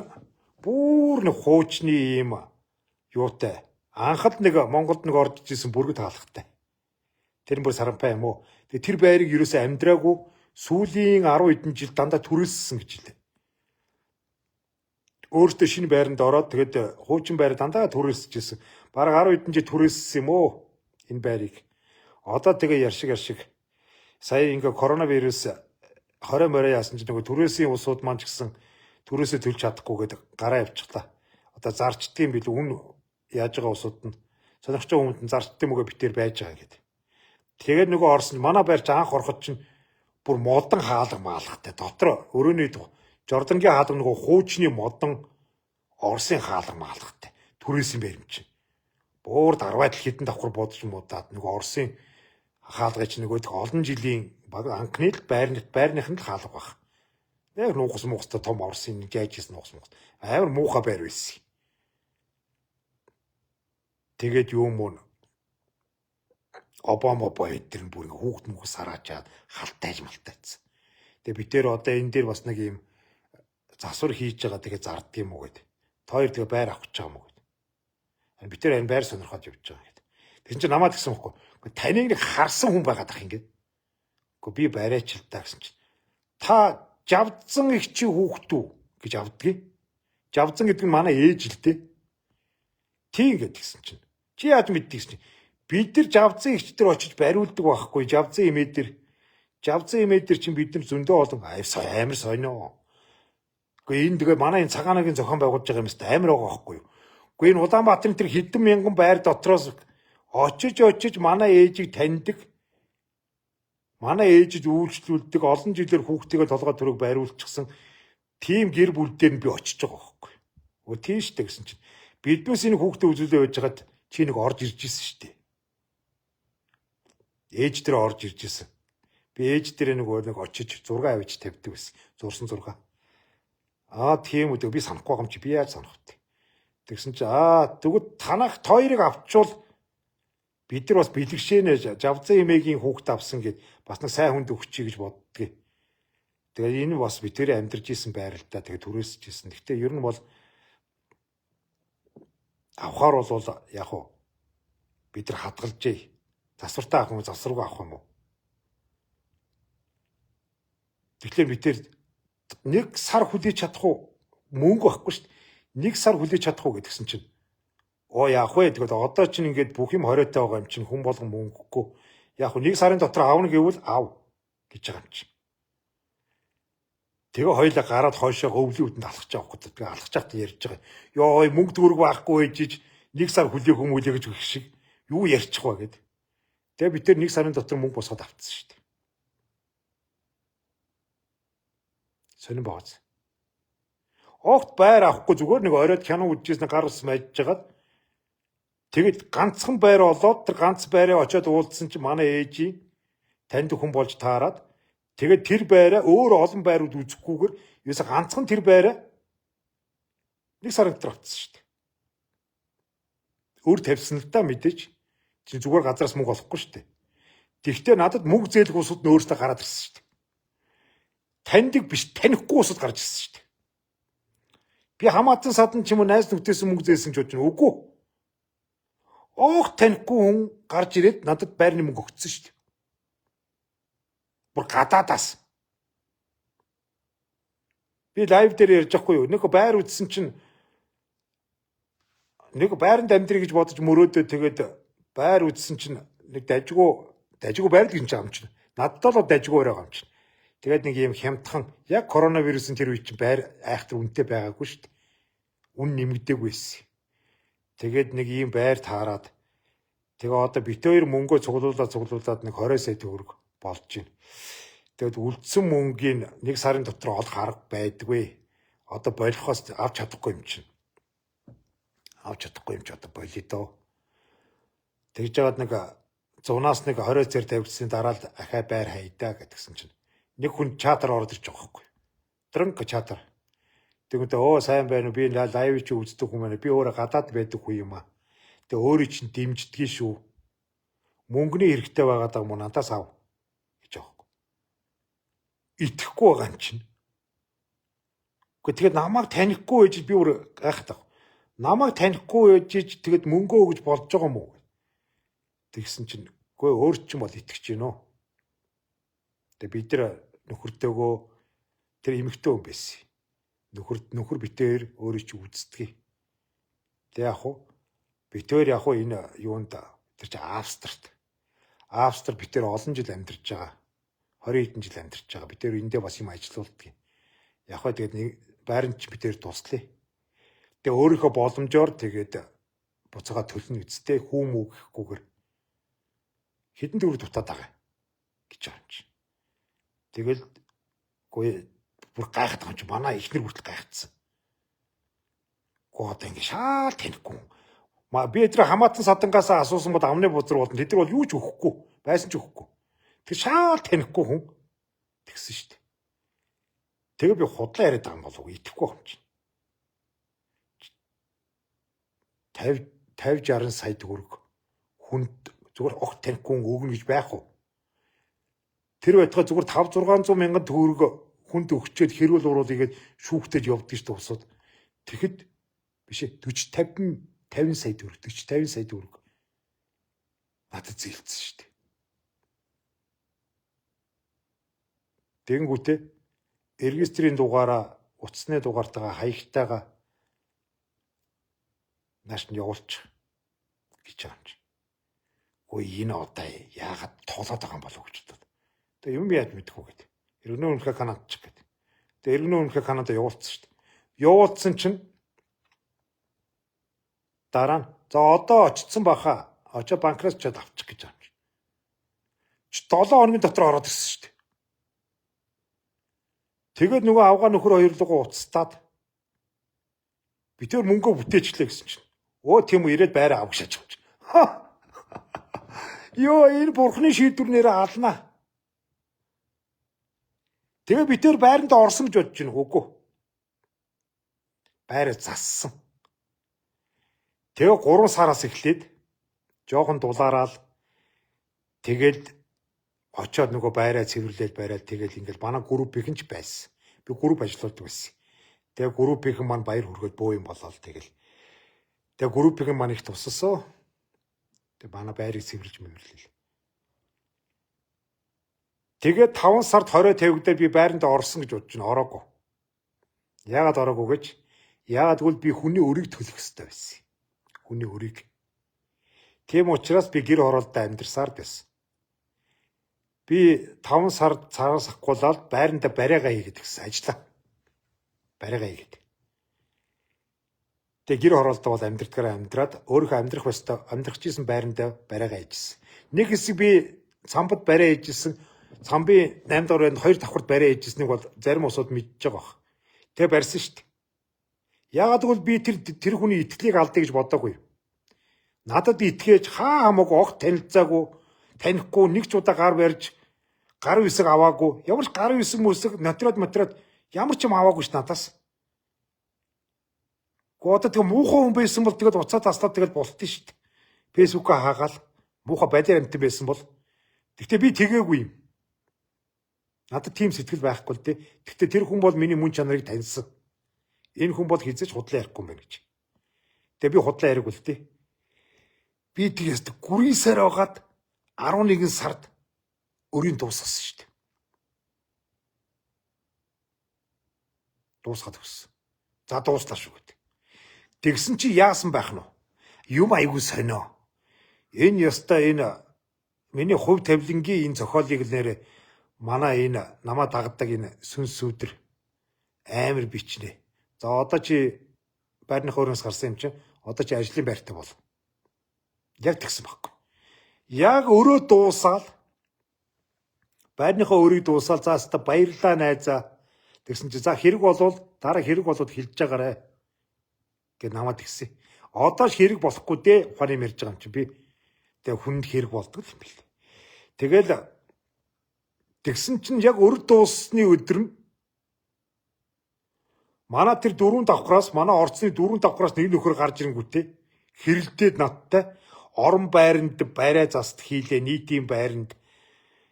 S1: бүр нэг хуучны ийм юутай. Анхад нэг Монголд нэг орж исэн бүргэд хаалгатай. Тэр нь бүр сарампай юм уу? Тэгээ тэр байрыг ерөөсөө амьдраагүй сүүлийн 10 хэдэн жил дандаа түрээссэн гэж хэлээ. Өөртөө шинэ байранд ороод тэгээд хуучин байр дандаа түрээсэж исэн. Бараг 10 хэдэн жил түрээссэн юм уу? Энэ байрыг. Одоо тэгээ яршиг яршиг сая ингээ коронавирус 20 морь яасан чинь нөгөө түрээсийн улсууд маань ч гэсэн түрээсээ төлж чадахгүй гэдэг гараа явчихлаа. Одоо зарчдгийн билүү үн яаж байгаа улсууд нь сонирхож байгаа хүмүүст нь зарчдсан мөгөө битээр байж байгаа гэдэг. Тэгээд нөгөө орсон манай байр ч анх ороход чинь бүр модон хаалга маалгатай. Дотор өрөөний Жордангийн хаалга нөгөө хуучны модон Оросын хаалга маалгатай. Түрээсийн байр юм чинь. Буур дарвайдал хідэн давхар бодож муудаад нөгөө Оросын хаалга чинь нөгөө олон жилийн баг анхны л байрных нь л хаалга баг. Яг нуугас муухастай том Оросын жайжсэн нуугас муухас. Амар муухай байр байсан. Тэгээд юм уу Обама боо тэр нь бүр ингээ хүүхд мөхөс сараачаад халтайж малтайцсан. Тэгээ би тэр одоо энэ дээр бас нэг юм засвар хийж байгаа тэгээ зарддаг юм уу гэд. Та хоёр тэгээ байр авах гэж байгаа юм уу гэд. Би тэр энэ байр сонирхоод явж байгаа гэд. Тэгсэн чинь намаад гисэн байхгүй. Таныг нэг харсан хүн байгаад ах ингээд. Үгүй би бариач л та гэсэн чинь. Та жавдсан их чи хүүхэд үү гэж авдгийг. Жавдсан гэдэг нь манай ээж л дээ. Тийм гэдгсэн чинь. Чи яаж мэддэг гэсэн чинь. Бид нар жавдсан ихч дээр очиж бариулдаг байхгүй. Жавдсан эмээ дээр Жавзан эмээ дээр чинь бид нар зөндөө олон амар сонио. Гэхдээ энэ тэгээ манай энэ цагаанагийн зохион байгуулж байгаа юм өст амар байгаа байхгүй юу? Гэхдээ энэ Улаанбаатарын тэр хэдэн мянган байр дотроос очиж очиж манай ээжийг таньдаг. Манай ээжид үйлчлүүлдэг олон жилээр хүүхдийгээ толгой төрөг байруулчихсан тийм гэр бүл дээр нь би очиж байгаа байхгүй юу? Өө тийм штэ гэсэн чинь биднээс энэ хүүхдээ үзүүлээ байж хагаад чи нэг орж ирж исэн штэ. Ээж дээр орж ирж исэн. Би ээж дээр нэг очиж зураг авчиж тавьдаг байсан. Зурсан зураг. Аа тийм үү, би санахгүй байгаа юм чи би яаж санах вэ? Тэгсэн чи аа тэгвэл танах хоёрыг авчвал бид нар бас бэлэгшээнэ Жавзан эмээгийн хүүхд авсан гэд бас нэг сайн хүнд өгчий гэж боддгийг. Тэгээ энэ бас бид тэрэ амьдарч исэн байр л да. Тэгээ түрээсэж исэн. Гэхдээ ер нь бол авахар бол яг уу бид нар хадгалжээ. Засвартаа авах юм уу, засваргүй авах юм уу? Тэгэхээр бид тэр нэг сар хүлээж чадах уу? Мөнгө байхгүй шүү дээ. Нэг сар хүлээж чадах уу гэдгсэн чинь оо яах вэ? Тэгээд одоо чинь ингээд бүх юм хориотой байгаа юм чинь хүн болгон мөнгөгүй. Яг хөө нэг сарын дотор авна гэвэл ав гэж байгаа юм чинь. Тэгээ хоёлаа гараад хойшоо өвлийн үдэнд алхаж байгаа байхгүй. Тэгээ алхаж байхад ярьж байгаа. Йоо мөнгө төгрөг байхгүй ээжиж нэг сар хүлээх юм үлээ гэж гэх шиг юу ярьчих вэ гэд. Тэгээ бид тэр нэг сарын дотор мөнгө босгоод авцсан шүү дээ. Сонин бооз. Огт байр авахгүй зүгээр нэг оройд кино үзчихсэн гар ус майжж хагаад тэгэд ганцхан байр олоод тэр ганц байраа очиод уулзсан чинь манай ээжийн танд хүн болж таарад тэгээд тэр байраа өөр олон байрууд үзэхгүйгээр ерөөсө ганцхан тэр байраа нэг сарын дотор авчихсан шүү дээ. Өөр тавьсан л да мэдээж. Чи зүгээр газараас мөнгө олохгүй шүү дээ. Тэгвэл надад мөнгө зээлэх усуд нь өөртөө гараад ирсэн шүү дээ. Таньдаг биш танихгүй усуд гарч ирсэн шүү дээ. Би хамаатан садан ч юм уу найз нөхдөс мөнгө зээлсэн ч бодож үгүй. Оох танихгүй хүн гарч ирээд надад байрны мөнгө өгсөн шүү дээ. Бүр гадаадаас. Би лайв дээр ярьж байхгүй юу? Нэг байр үзсэн чинь нэг байранд амьдрий гэж бодож мөрөөдөө тэгээд байр үзсэн чинь нэг дажгүй байр л гэж юм чинь. Надад л дажгүй байгаа юм чинь. Тэгээд нэг юм хямдхан яг коронавирусын тэр үе чинь байр айхтар үнэтэй байгаагүй шүү дээ. Үн нэмэгдээгүй байсан. Тэгээд нэг ийм байр таарад тэгээ одоо бит хоёр мөнгөө цуглуулад нэг 20 сая төгрөг болж байна. Тэгээд үлдсэн мөнгийг нэг сарын дотор олох арга байдгүй. Одоо болохоос авч чадахгүй юм чинь. Авч чадахгүй юм чи одоо болио доо. Тэгж жагаад нэг зунаас нэг 20 зэр тавигдсны дараа л ахаа байр хайдаа гэдгсэн чинь нэг хүн чатар ороод ирж байгаа байхгүй. Дранк чатар. Тэгмээ оо сайн байна уу? Би лайв чи үздэг хүн байна. Би өөрөө гадаад байдаг хүн юм аа. Тэгээ өөрөө чинь дэмждгийг шүү. Мөнгөний хэрэгтэй байгаа даа мөн надаас ав гэж байгаа байхгүй. Итгэхгүй байгаа юм чинь. Гэхдээ тэгээд намайг танихгүй байж би өөр гайхаад байгаа. Намайг танихгүй байж тэгэд мөнгөө өгж болж байгаа юм уу? Тэгсэн чинь үгүй өөр чинь бол итгэж гинөө. Тэгээ бид нар нөхөртөөгөө тэр эмэгтэй хүн байсан. Нөхөр битээр өөрөө чи үздэг. Тэг яг хуу битээр яг хуу энэ юунд тэр чи Австрт. Австр битээр олон жил амьдарч байгаа. 20 хэдэн жил амьдарч байгаа. Битээр эндээ бас юм ажилуулдаг. Яг хаа тэгээд нэг байранд чи битээр туслая. Тэгээ өөрийнхөө боломжоор тэгээд буцаага төлнө үсттэй хүүм үү гэхгүйгээр хэдэн төгрөг дутаад байгаа гэж байгаа юм чи. Тэгэл үгүй бүр гайхаад байгаа юм чи манай эхнэр хүртэл гайхацсан. Гоо одоо ингэ шаал танихгүй. Би тэр хамаатан садангаас асуусан бол амны бузар болно. Тэд нар бол юу ч өгөхгүй. Байсан ч өгөхгүй. Тэр шаал танихгүй хүн тэгсэн шүү дээ. Тэгээ би худлаа яриад байгаа юм болов уу? Итгэхгүй юм чинь. 50 60 сая төгрөг хүнд зүгээр огт танихгүй хүн өгнө гэж байх уу? Тэр байтугай зүгээр 5 600 мянган төгрөг хүнд өгчөөд хэрүүл уруул игээд шүүхтэд явдаг шүү дээ усууд. Тэгэхэд биш 40 50 50 сая төгрөг 40 50 сая төгрөг надад зээлцсэн шүү дээ. Тэгэнгүүтээ регистрийн дугаараа утасны дугаартайгаа хаягтайгаа нааш нь явуулчих гэж байгаа юм чи. Гүй энэ одоо яагаад тоглоод байгаа юм болов гэж бодод. Тэгээ юм яаж мэдэх үү гэд. Иргэнээ үнэхээр Канадч гэд. Тэгээ иргэнээ үнэхээр Канада явуулсан шүү дээ. Явуулсан чинь дараа нь за одоо очсон баха. Очоо банкраас чад авчих гэж юм чи. 7 хоногийн дотор ороод ирсэн шүү дээ. Тэгээд нөгөө авгаа нөхөр хоёр руугаа уцтаад бид тэр мөнгөө бүтээчлээ гэсэн чинь. Өө тийм үү, ирээд байраа авах шаж юм чи. Йоо, энэ бурхны шийдвэр нэрээ алнаа. Тэгээ бид тэр байранд орсон гэж бодож байна. Үгүй. Байраа зассан. Тэгээ 3 сараас эхлээд жоохон дулаараал тэгэл очоод нөгөө байраа цэвэрлээл байраа тэгэл ингээл манай группийнхэн ч байсан. Би групп ажиллаулдаг байсан. Тэгээ группийнхэн маань баяр хүргээд бөө юм болоод тэгэл. Тэгээ группийнхэн маань их тусалсан. Тэгээ манай байрыг цэвэрлж мэвэрлээл. Тэгээд 5 сард 20 тавигдаад би байранд орсон гэж бодож байна. Ороогүй. Яагаад ороогүй гэж? Яагаад гэвэл би хүний өрийг төлөх ёстой байсан. Хүний өрийг. Тийм учраас би гэр хороолдоо амьдарсаар байсан. Би 5 сард цараас ахгуулаад байранда бариагаа хийгээд гисэн ажиллаа. Бариагаа хийгээд. Тэгээ гэр хороолдоо бол амьдрдгаараа амьдраад өөрийнхөө амьдрах ёстой амьдрах гэсэн байранда бариагаа хийжсэн. Нэг хэсэг би самбад бариа хийжсэн. Самбын 8 дугаар байранд 2 давхарт бариа хийжсэнийг бол зарим усууд мэдж байгаа бах. Тэгээ барьсан шүү дээ. Яагаад гэвэл би тэр хүний итгэлийг алдъя гэж бодоогүй. Надад итгэж хаа хамаагүй огт танилцаагүй, танихгүй нэг ч удаа гар барьж гар үсэг аваагүй. Ямар ч гар үсэг мүсэг нотроод мотроод ямар ч юм аваагүй ш надаас. Гэхдээ одоо тэгээ муухай хүн байсан бол тэгээд уцаа таслаад тэгэл болтсон шүү дээ. Фэйсбүүкээ хаагаал муухай балиар амтан байсан бол. Гэхдээ би тэгээгүй юм. Надад тийм сэтгэл байхгүй л дээ. Гэхдээ тэр хүн бол миний мөн чанарыг таньсан. Энэ хүн бол хизээж худлаа ярихгүй юм байна гэж. Тэгээ би худлаа яриаг л дээ. Би тэгээс гүрийн сар байгаад 11 сард өрийн дуусгасан шүү дээ. Дуусгаад өгсөн. За дууслаа шүү гэдэг. Тэгсэн чи яасан байх нь вэ? Юм айгуу сонио. Энэ ёстой энэ миний хувь тавилангийн энэ зохиолыг л нэрэ манай энэ намаа дагдаг энэ сүнс сүдэр амар бичнэ. За одоо чи байрны хөрөөс гарсан юм чинь одоо чи ажлын байртай бол. Яг тэгсэн байхгүй. Яг өрөө дуусаал байрныхаа өрийг дуусаал за хаста баярлаа найзаа. Тэгсэн чи за хэрэг болвол дараа хэрэг болоод хилж байгаарэ гэд намайг тэгсэн. Одоо ч хэрэг болохгүй дээ ухааны ярьж байгаа юм чи би. Тэгээ хүнд хэрэг болдог юм бэл. Тэгэл тэгсэн чинь яг өр дууссны өдөр нь манай тэр дөрвөн давхраас манай орцны дөрвөн давхраас нэг нөхөр гарч ирэнгүүтээ хэрэлдээд надтай орон байранд барай заст хийлээ нийтийн байранд.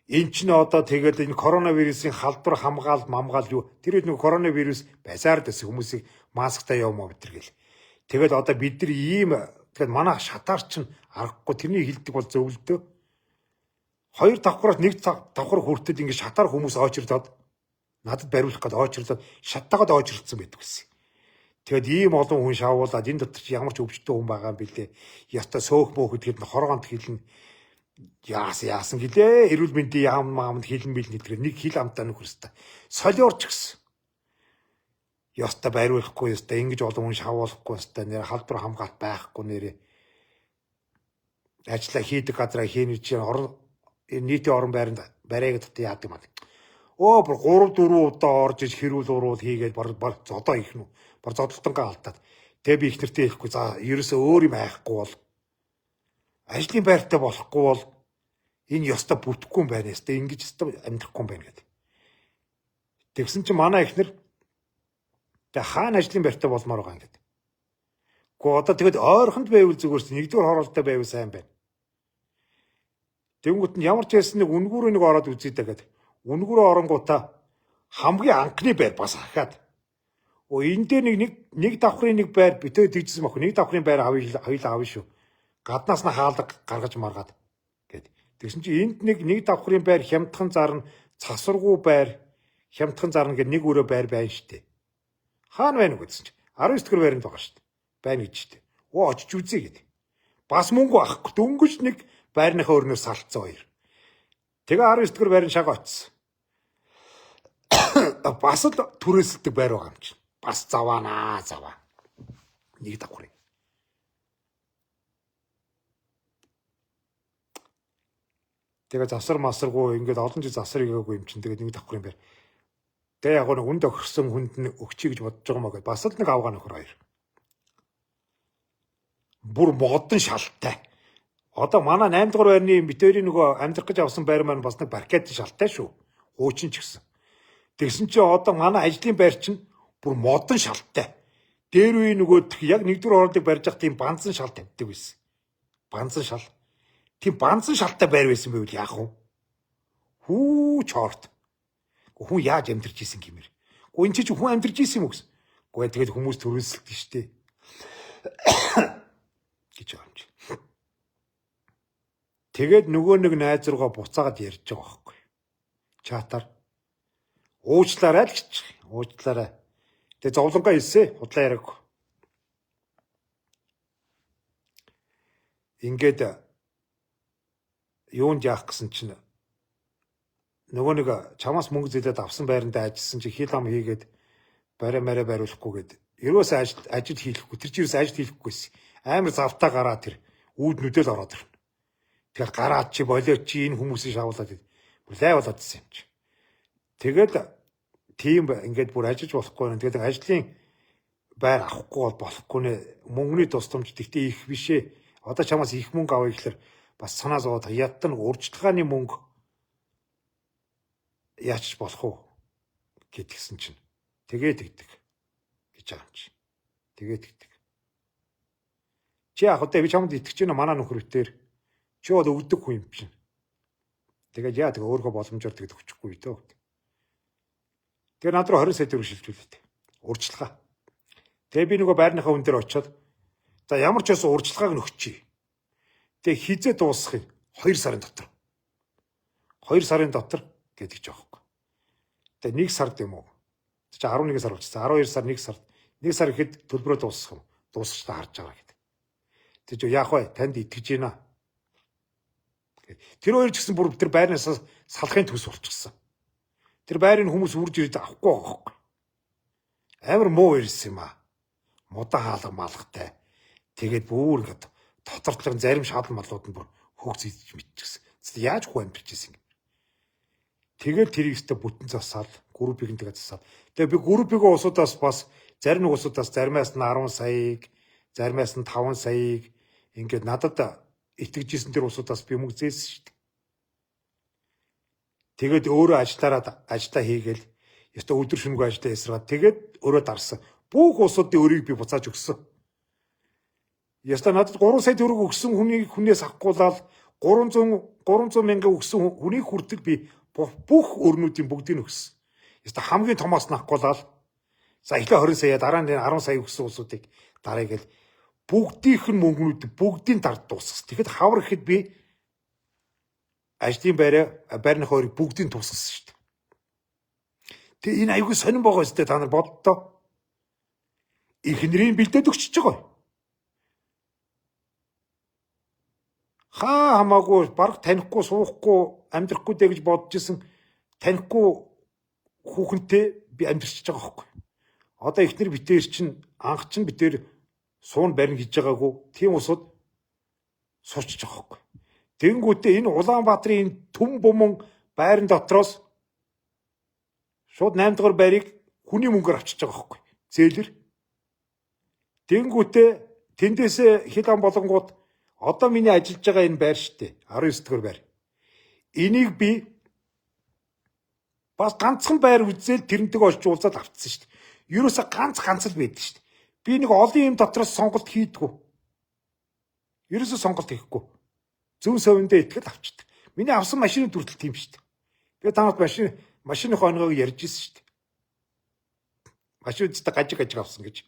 S1: Эн чинь одоо тэгэл энэ коронавирусын халдвар хамгаал мамгаал юу тэр үед нэг коронавирус байсаар дэс хүмүүсийг масктай явмаа бид нар гэл. Тэгэл одоо бид нар ийм тэгэл манай шатаар чинь аргагүй тэрний хилдэг бол зөвлөдөө. Хоёр давхраас нэг давхар хүртэл ингэ шатаар хүмүүс очирдоод надад бариулах гээд очирлоод шаттайгаад очирдсан байдаг гэсэн. Тэгээд ийм олон хүн шавуулаад энэ дотор чи ямар ч өвчтөн хүн байгаа юм бэлээ. Яста сөөх мөөх гэдгээд хоргоонт хилэн яасан гэлээ. Эрүүл мэндийн яам маамд хилэн бил нэтгэр нэг хил амтаа нөхөр өста. Солиорч гисэн. Яста бариулахгүй яста ингэж олон хүн шавуулахгүй яста нэр халдвар хамгаалт байхгүй нэрээ. Ажлаа хийдэг газараа хийнэ чи орон нийтийн орон байранд барайг дотор яадаг юм аа. Өө бүр 3 4 удаа орж иж хэрүүл уруул хийгээд бар зодоо их нү. Бар зодолтонгаа алдаад. Тэгээ би их нэртэй хэлэхгүй. За ерөөсөө өөр юм хайхгүй бол ажлын байртай болохгүй бол энэ ёстой бүтэхгүй юм байна. Ёстой ингэж ёстой амьдрахгүй юм байна гэдэг. Тэгсэн чинь манай эхнэр тэгээ хаана ажлын байртай болмоор байгаа юм гэдэг. Гэхдээ одоо тэгэд ойрхонд байвал зүгээрс нэгдүгээр хороолтой байвал сайн байна. Тэнгүүт нь ямар ч байсан нэг үнгүүрээ нэг ороод үзье дээ гэдэг. Үнгүүрээ оронгуудаа хамгийн анхны байр бас ахаад. Оо энэ дээр нэг давхрын нэг байр битээ тэгжсэн баг. Нэг давхрын байр авъя хоёлаа авъя шүү. Гаднаас нь хаалга гаргаж маргаад гэд. Тэгсэн чи энд нэг давхрын байр хямдхан зарна, цасваргүй байр хямдхан зарна гэд нэг өрөө байр байна штэ. Хаана байна вэ гэсэн чи 19 дэх байранд байгаа штэ. Байна гэж штэ. Оо очиж үзье гэд. Бас мөнгө авахгүй. Дөнгөж нэг байрныхаа өрнөөс салцсан хоёр. Тэгээ 19 дугаар байрны шаг очсон. Бас л түрээсэлдэг байр байгаа юм чинь. Бас заваанаа заваа. Нэг давхар. Тэгээ завсар масаргүй ингээд олон жил завсар өгөөгүй юм чинь тэгээд нэг давхар юм байр. Тэгээ яг нэг үнд огсон хүнд нь өгчий гэж бодож байгаа маа гэд бас л нэг авгаа нөхөр хоёр. Бүр модон шалтай. Одоо манай 8 дугаар байрны битэрийн нөгөө амьдрах гэж авсан байр маань бас нэг паркет шалтай шүү. Хуучин ч гэсэн. Тэгсэн чинь одоо манай ажлын байр чинь бүр модон шалтай. Дээр үе нөгөө яг нэгдүгээр хоолыг барьж явах тийм банзан шал тавьдаг байсан. Банзан шал. Тийм банзан шалтай байр байсан байвал яах вэ? Хүү чорт. Хүн яаж амьдарч исэн гэмээр. Гүн энэ чи хүн амьдарч исэн юм уу гэсэн. Гэхдээ тэгээд хүмүүс төрөлсөлдөг шүү дээ. Гэж байгаа юм чи. Тэгээд нөгөө нэг найз руугаа буцаагаад ярьж байгаа байхгүй. Чатаар уучлаарай л гэж. Уучлаарай. Тэгээ зовлонгоо хэлсэ. Худлаа яриаг. Ингээд юунд яах гэсэн чинь нөгөө нэг чамаас мөнгө зээлээд авсан байранд ажилласан чи хил ам хийгээд барай мараа бариулахгүй гээд ерөөсөө ажил хийхгүй тэр чи ерөөсөө ажил хийхгүйсэн. Амар завтаа гараа тэр үүд нүдэл ороод ирнэ. Тэгэхээр гараад чи болио чи энэ хүмүүсийг шавуулаад бүр лай болоод ирсэн юм чи. Тэгэл тийм ингээд бүр ажиллаж болохгүй нэ. Тэгээд ажлын байр авахгүй бол болохгүй нэ. Мөнгөний тусламж тэгтээ их бишээ. Одоо чамаас их мөнгө авъя гэхэлэр бас санаа зовоод ядтан урьдчилгааны мөнгө яач болох уу гэдгсэн чинь тэгээ тэгдэг гэж байгаа юм чи. Тэгээ тэгдэг. Чи яг одоо би чамд итгэж байна манай нөхөр битээр. Чи бол өгдөг хүн юм чинь. Тэгээд яа тэгээ өөрөө боломжоор тэгэд өгчихгүй дөө. Тэгээ над руу 20 сая төгрөг шилжүүлээд. Урьдчилгаа. Тэгээ би нөгөө байрныхаа хүн дээр очиод за ямар ч байсан урьдчилгааг нь өгчий. Тэгээ хизээ дуусгах юм? 2 сарын дотор. 2 сарын дотор гэдэг ч аахгүй. Тэгээ 1 сард юм уу? Чи 11 сар болчихсон. 12 сар 1 сард. 1 сар ихэд төлбөрөө дуусгах юм. Дуусгачдаа харж байгаа гэдэг. Тэг чи яах вэ? Танд итгэж байна. Тэр хоёр ч гэсэн бүр тэр байрнаас салахын төс болчихсон. Тэр байрыг хүмүүс үрж ирээд авахгүй байгаа байхгүй. Амар муу ирсэн юм аа. Мудан хаалга малгатай. Тэгээд бүр ингээд дотортлогын зарим шал малууд нь бүр хөгц идэж мэдчихсэн. Яаж хүн амьдарч ирсэн юм. Тэгэл тэрийг өстө бүтэн засаал, группийг нь тэгээд засаал. Тэгээ би группийн усудаас бас зарим нэг усудаас заримаас нь 10 саяыг, заримаас нь 5 саяыг ингээд надад итгэжсэн тэр усудаас би мөнгө зээлсэн шүү дээ. Тэгээд өөрөө ажиллаараа ажиллаа хийгээл ёстой өдөр шөнөгүй ажиллаа эсрэгээд тэгээд өөрөө дарсан. Бүх усуудын өрийг би буцааж өгсөн. Ёстой надад 3 сая төгрөг өгсөн хүний хүнээс авахгүйлал 300 мянга өгсөн хүний хүртэл би бүх өрнүүдийн бүгдийг нь өгсөн. Ёстой хамгийн томоос нь авахгүйлал за эхлээ 20 сая дараа нь 10 сая өгсөн улсуудыг дараагээл бүгдийнх нь мөнгнүүд бүгдийн дард дуусгасан. Тэгэхэд хавар ихэд би ажлын байрныхаа өрийг бүгдийг тусгасан шүү дээ. Тэгээ энэ аюулгүй сонирн байгаа өстэй та нар боддоо. Эхнэрийн бэлдээд өгчөж байгаа. Хаа хамаагүй бараг танихгүй суухгүй амьдрахгүй дээ гэж бодож исэн танихгүй хүүхэнтэй би амьдрчиж байгаа хөөхгүй. Одоо эхнэр битээр чинь анх чинь битээр суун барина гэж байгаагүй тийм усуд сурчиж байгаа хөөхгүй. Тэнгүүтээ энэ Улаанбаатарын энэ түн бумун байран дотроос шууд 8 дугаар байрыг хүний мөнгөөр авчиж байгаа хөөхгүй. Зээлэр. Тэнгүүтээ тэндээсээ хил ам болонгууд одоо миний ажиллаж байгаа энэ байр штэ 19 дугаар байр. Энийг би бас ганцхан байр үзэл тэрнтэйг олж уулзаад авчихсан штэ. Ерөөсө ганц ганц л байдаг штэ. Би нэг олон юм дотроос сонголт хийдгүү. Ерөөсө сонголт хийхгүй. Зөв совиндээ итгэл авчдаг. Миний авсан машины төрөл тийм штэ. Би та нарт машины хоногыг ярьж ирсэн штэ. Машин үстэ гажиг гажиг авсан гэж.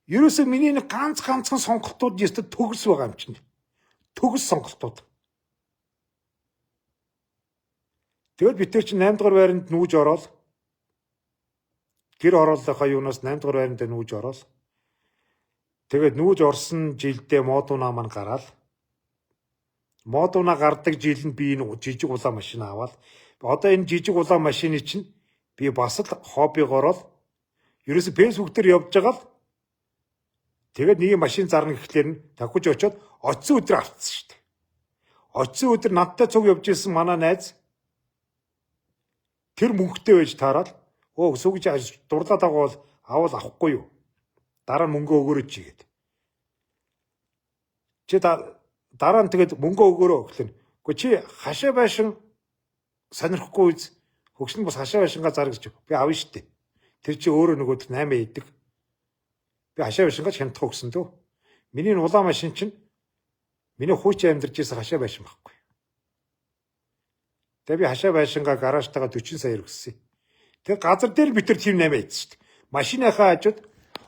S1: Ерөөсөө миний нэг ганц ганцхан сонголтууд ёстой төгс байгаа юм чинь. Төгс сонголтууд. Тэгэл бид тэр чинь 8 дугаар байранд нүүж ороод гэр хорооллынхаа юунаас 8 дугаар байранд нүүж ороод тэгээд нүүж орсон жилдээ модунаа маань гараал Модуна гардаг жил нь би энэ жижиг улаан машин аваад одоо энэ жижиг улаан машины чинь би бас л хоббигоор л ерөөсө Facebook дээр явж байгаа л тэгээд нэг машин зарна гэхлээр нь давхиж очиод очсон өдөр авцсан шүү дээ. Очсон өдөр надтай цуг явж исэн манай найз тэр мөнгөтэй байж таарал өө сүгж дурлаад байгаа бол авал авахгүй юу? Дараа нь мөнгө өгөөрэй чи гээд. Чи дараа нь тэгээд мөнгө өгөөрэй гэхлээр үгүй чи хашаа байшин сонирхгүй үз хөгшин бас хашаа байшингаа зар гэж би авна шүү дээ. Тэр чи өөрөө нөгөөд 8 идэг. Би хашаа байшингаа хямдах гэсэн дөө. Миний улаан машин чинь миний хуучин амьдарч байсан хашаа байшин байхгүй. Тэгээ би хашаа байшингаа гаражтайгаа 40 саяар өгсөн. Тэр газар дээр бид тэр тийм 8 ийдсэн шүү дээ. Машиныхаа хажууд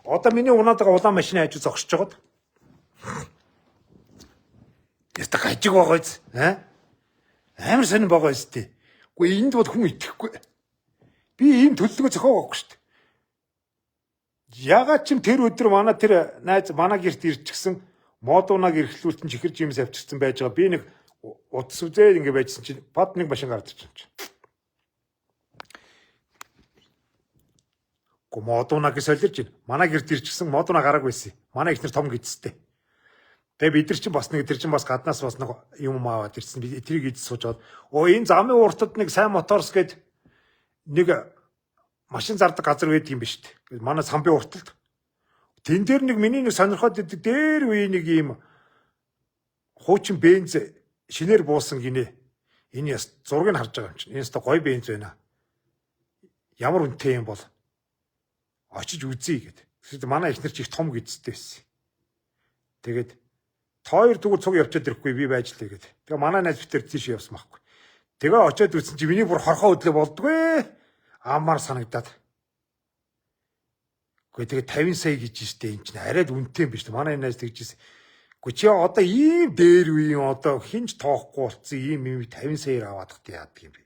S1: одоо миний унаад байгаа улаан машины хажууд зогсож байгаад яста гажиг байгаа биз? Аа? Амар сонин байгаа биз дээ. Үгүй энд бол хүн итгэхгүй. Би ийм төлөвлөгөө зохиогоогүй шүү дээ. Ягаад ч юм тэр өдөр манай тэр найз манай гэрт ирчихсэн модунаг эрхлүүлтэн чихэр жимс авчирсан байж байгаа. Би нэг утас үзээ ингэ байжсан чинь бад нэг машин гарч ирсэн чинь. Гү модунаг солирч байна. Манай гэрт ирчихсэн модуна гараагүй байсан. Манай ихнэр том гидстэй. Тэгээ бид нар чинь бас нэг тэр чинь бас гаднаас бас нэг юм аваад ирсэн. Би тэрийг идэж сууж аваад оо энэ замын уртад нэг сайн моторс гээд нэг машин зардаг газар байдаг юм биш үү? Манай самбын урталд. Тэн дээр нэг миний нэг сонирхоод идэг дээр үе нэг ийм хуучин бенз шинээр буусан гинэ. Энэ яс зургийг харж байгаа юм чинь. Энэ өстө гоё бенз байна. Ямар үнэтэй юм бол очиж үзье гэд. Тэгэхэд манай эхнэр чи их том гидстэй байсан. Тэгээд хоёр зүгээр цуг явчаад ирэхгүй би байж лээ гэд. Тэгээ манай найз битэр тийш явсан байхгүй. Тэгээ очиод үзсэн чи миний бүр хорхоо өдлөө болдгоо. Амар санагдаад. Гэхдээ тэгээ 50 сая гэж штэ энэ чинь арай л үнэтэй юм биш. Манай найз тэгж ирсэн. Гэхдээ чи одоо ийм дээр үеийн одоо хинж тоохгүй болцсон ийм юм 50 саяар аваад тахт яадаг юм бэ?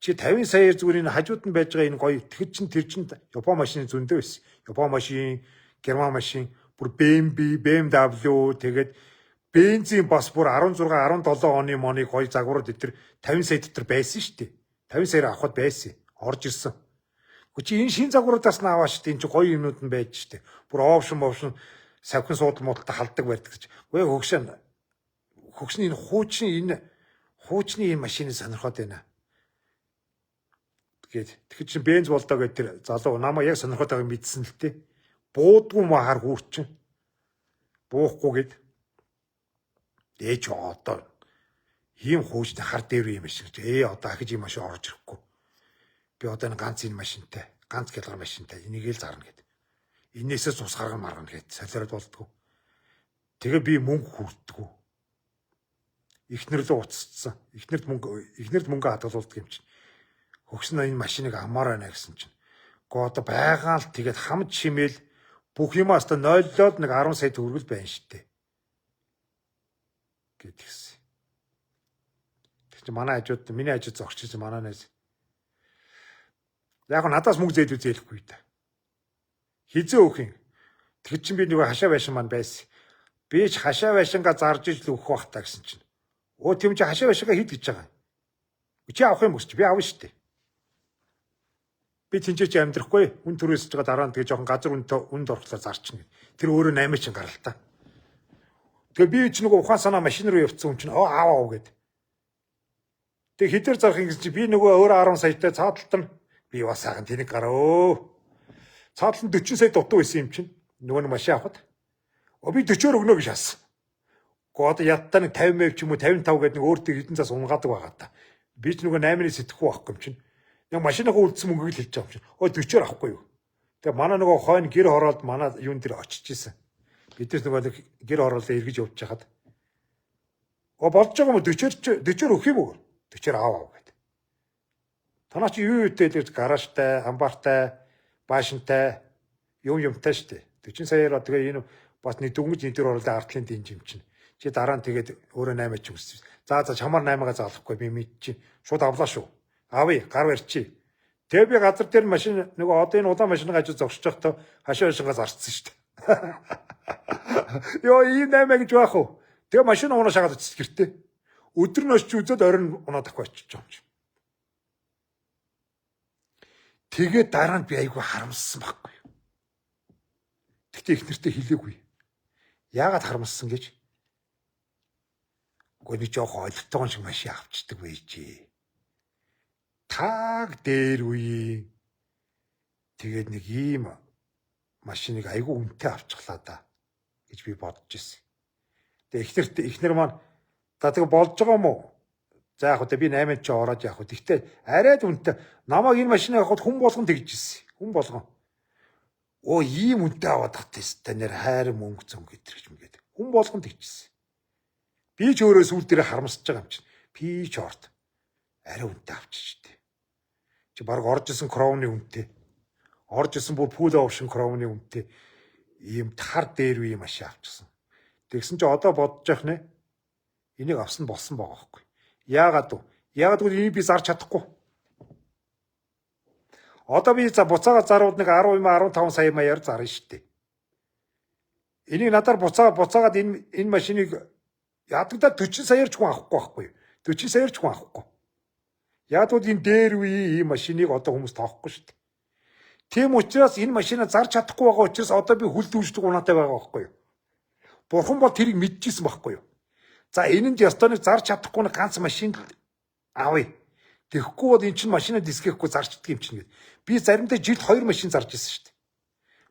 S1: Чи 50 саяар зүгээр энэ хажууд нь байж байгаа энэ гоё тэгэхэд чин тэр чин Япон машины зөндөө байсан. Япон машин, Герман машин, бүр BMW, BMW тэгээд бензин бас бүр 16 17 оны моны гоё загварууд энэ 50 сая дотор байсан шүү дээ. 50 саяар авахд байсан. Орж ирсэн. Гэхдээ чи энэ шин загваруудаас нь аваа шүү дээ. Энэ чи гоё юмнууд нь байж шүү дээ. Бүр опшн мопшн савхин суудал муудалтай халдаг барьдаг гэж. Үгүй хөгшин хөгшин энэ хуучин энэ хуучны энэ машины сонирхоод байна. Гээд тэгэхэд чинь бенз болдоо гэдэг тэр залуу намайг яг сонирхоод байгааг мэдсэн л тээ. Буудгүй ма хар хүүрчин. Буухгүй гэд. Ээж одоо ийм хуучны хар дээр юм шиг. Одоо ахиж ийм машин орж ирэхгүй. Би одоо энэ ганц энэ машинтай, ганц гялгар машинтай энийг л зарна гэд. Энээсээ цус гарган маргана гэд солиороод болдгоо. Тэгээ би мөнгө хүртдэггүй. Эхнэр лөө уццсан. Эхнэрд мөнгө хадгалуулдаг юм чинь. Хөгсөн энэ машиныг амаар байна гэсэн чинь. Гоо одоо байгаа л тэгээд хамт шимээл бүх юмаа хаста нойллоод нэг 10 сая төгрөгөл байна штэ. Гэдгсэн. Тэг чи манай хажууд миний хажууд зогсож манай найз. Яг надаас мөнгө зээлүү зээлэхгүй та. Хизээ өөх юм. Тэгэхэд чинь би нөгөө хашаа байшин маань байсан. Би ч хашаа байшингаа зарж ижил өгөх бах та гэсэн чинь. Өө тийм чи хашаа байшингаа хэд гэж байгаа юм. Чи авах юм өсч би авна штэ. Би тэнцээ чи амьдрахгүй. Үн төрөөсөж байгаа дараа нь тэгээ жоохон газар үнд орохлоор зарчна гэд. Тэр өөрөө 8 чинь гарал та. Тэгээ би ч нөгөө ухаан санаа машин руу явцсан хүн чинь оо аав аав гэд. Тэгээ хідэр зарах юм гэсэн чи би нөгөө өөрөө 10 саятай цааталт нь би бас сайхан тэнэг гараа өө. Цаатлан 40 сая дутуу байсан юм чинь. Нөгөө нэг машин авахд. Оо би 40-оор өгнө гэж хассан. Гэхдээ одоо ядтаа нэг 50% ч юм уу 55 гэдэг нэг өөртөө хэдэн цаас унгаадаг байгаа та. Би ч нөгөө 8-ны сэтгэхгүй байхгүй юм чинь. Яг машиныхаа үлдсэн мөнгийг л хэлж байгаа юм чинь. Өө 40-оор авахгүй юу. Тэгээ манай нөгөө хойно гэр хороолд манай юун дээр очиж исэн. Бид нар нөгөө гэр хороолоо эргэж явж хахад. Оо болж байгаа юм 40-оор өгөх юм уу? 40-оор аав аав гэд. Танаа чи юу юутэй л гаражтай, амбартай, баашинтай юм юмтай штэ. 40 саяар тэгээ энэ бас нэг дүнгийн энэ төр оруулаа артлын динж юм чинь. Чи дараа нь тэгээд өөрөө 8 ч үссэн. За за чамаар 8-гаа заалахгүй би мэдчих. Шууд авлаа шүү. Авъя, гар барьчих. Тэгээ би газар дээр машин нөгөө одоо энэ улаан машин гажуу зогсож байхдаа хашаа хашаага зарцсан шүү дээ. Йоо ийм 8 гэж байх уу? Тэгээ машин уунаа шагаад очиж гэртээ. Өдөр нь очиж үзээд оройн унаа дахиад очиж байгаа юм чи. Тэгээд дараа нь би айгүй харамссан байхгүй юу. Тэгтээ их нэртэй хэлээгүй. Яагаад харамссан гэж? Үгүй нэг жоохон олигтойгон шиг машин авчдаг байжээ. Таг дээр үе. Тэгээд нэг ийм машиныг айгүй үнэтэй авчихлаа да гэж би бодож ирсэн. Тэгээ эхнэр маань за тэгээ болж байгаа юм уу? За яг хөө би 8-нд чи ороод явах. Тэгтээ арай л үнэтэй. Намайг энэ машиныг авахд хүн болгон тэгж ирсэн. Хүн болгон. Оо ийм үнэтэй аваад тах тест нэр хайр мөнгө зөнгө гэтэр гэж мэгээд. Хүн болгон тэгж ирсэн. Би ч өөрөө сүүл дээрээ харамсаж байгаа юм чинь. Би ч орт арай үнэтэй авчиж тээ. Чи баг орж исэн кроуны үнэтэй. Орж исэн бүр full option кроуны үнэтэй ийм тар дээр үе машин авчихсан. Тэгсэн чи одоо бодож явах нэ. Энийг авсан болсон байгаа байхгүй. Яагаад вэ? Яагаад гэвэл энийг би зарж чадахгүй. Одоо би за буцаага зарвал нэг 10 юм 15 сая маяар зарна шүү дээ. Энийг надаар буцаагаад энэ машиныг ядагдаа 40 саяар ч хүн авахгүй байхгүй. 40 саяар ч хүн авахгүй. Яг бол энэ дээр үе ийм машиныг одоо хүмүүс тоохгүй шүү дээ. Тийм учраас энэ машина зарж чадахгүй байгаа учраас одоо би хөл дүүждэг унаатай байгаа байхгүй юу? Бурхан бол тэрийг мэдчихсэн байхгүй юу? За энэ нь ёстой нэг зарж чадахгүй нэг ганц машин авъя. Тэгэхгүй бол эн чинь машина дисгэхгүй зарчдаг юм чинь гэд. Би заримдаа жилд 2 машин зарж ирсэн шүү дээ.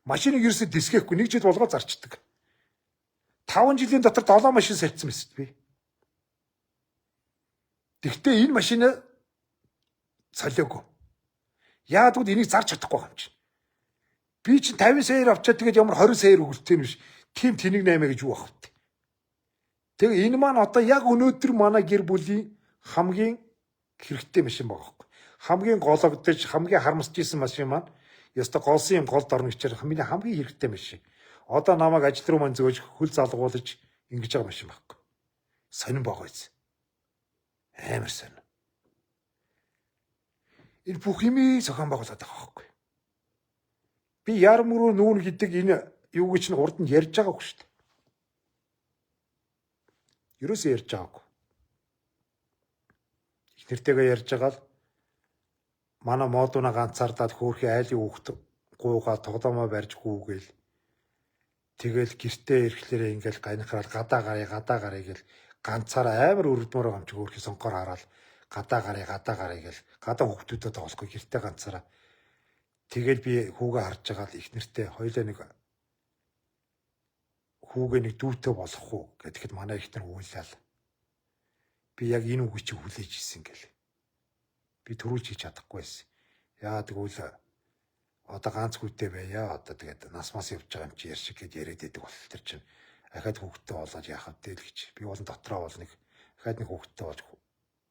S1: Машиныг ерөөсөө дисгэхгүй нэг жил болгоо зарчдаг. 5 жилийн дотор 7 машин сольцсон байсан би. Тэгвэл энэ машина солиогүй. Яагаад гэвэл энийг зарж чадахгүй байгаа юм чинь. Би чинь 50 саяар авчаад тэгээд ямар 20 саяар өгөлтэй юм биш. Тим тэнэг 8 гэж юу ах вэ? Тэгээ энэ маань одоо яг өнөөдөр манай гэр бүлийн хамгийн хэрэгтэй машин байгаа байхгүй. Хамгийн гологдож, хамгийн харамсаж исэн машин маань ёстой голсон юм голд орно гэчээр миний хамгийн хэрэгтэй машин. Одоо намайг ажил руу маань зөөж хөл залгуулж ингэж байгаа машин байхгүй. Сонин байгаа биз. Амар сонин. Энэ бүх юмыг зохион байгуулад байгаа байхгүй. Би ярм руу нүүн гэдэг энэ юу гэж нь урд нь ярьж байгаагүй шүү дээ. Ерөөсөө ярьж байгаагүй. Их нэртэйгээ ярьж байгаа л манай модуна ганцаардаад хөөрхий айлын хүүхд гуугаа тоглоомоо барьж гүүгээл тэгэл гэртээ ирэхлээрээ ингээл ганхраал гадаа гарыг гэл ганцаараа амар өрөвдмөр байгаа юм чи хөөрхий сонгоор хараал гадаа гарыг гэл гадаа хүүхдүүдэд тоглохгүй гэртээ ганцаараа. Тэгэл би хүүгээ харж байгаа л их нэртэй хоёлаа нэг хүүгээ нэг дүүтэй болох уу гэхэд манай ихнэр уйлал. Би яг энэ үгийг чи хүлээж исэн гэл. Би төрүүлж хийж чадахгүй байсан. Яагаад гэвэл одоо ганц хүүтэй байя. Одоо тэгээд нас мас явж байгаа юм чи яар шиг гэж яриад байдаг бол тэр чинь ахаад хүүхдтэй болоод яах вэ л гэж. Би бол дотроо бол нэг ахаад нэг хүүхдтэй болж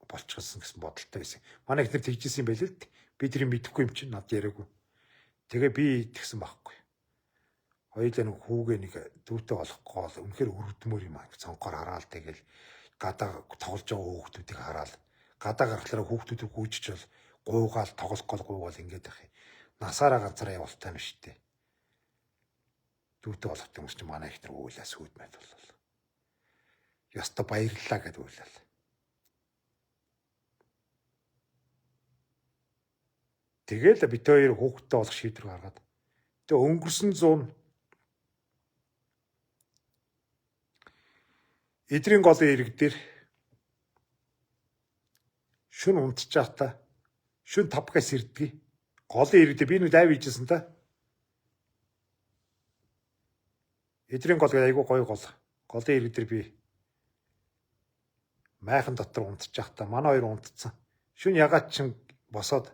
S1: болчихсон гэсэн бодолтой байсан. Манай ихнэр тэгжсэн юм байл л дээ. Би тэрийг мэдэхгүй юм чинь над яриаггүй. Тэгээ би тэгсэн байхгүй. Хоёулаа нэг хүүгээ нэг дүүтэй болохгүй бол үнэхээр өрөвдмөр юм аа. Цонхоор хараал тэгэл гадаа тоглож байгаа хүүхдүүдийг хараал гадаа гарахлаараа хүүхдүүдийг гүйжиж бол гуугаал тоглох гол гуугаал ингээд байх юм. Насаараа ганцаараа явуултай юм шүү дээ. Дүүтэй болох юм чинь манай ихнэр уйлаа сүйд мэд болол. Ёстой баярлалаа гэд уйлал. Тэгэл бид хоёр хүүхдтэй болох шийдвэр гаргаад. Тэгээ өнгөрсөн зуун эдрийн голын ирэг дээр шүн унтчихаата шүн 5-аас ирдгийг голын ирэг дээр би нэг лайв хийжсэн та. Эдрийн гол гэдэг айгүй гоё гол. Голын ирэг дээр би майхан дотор унтчихаата манай хоёр унтцсан. Шүн ягаад ч босоод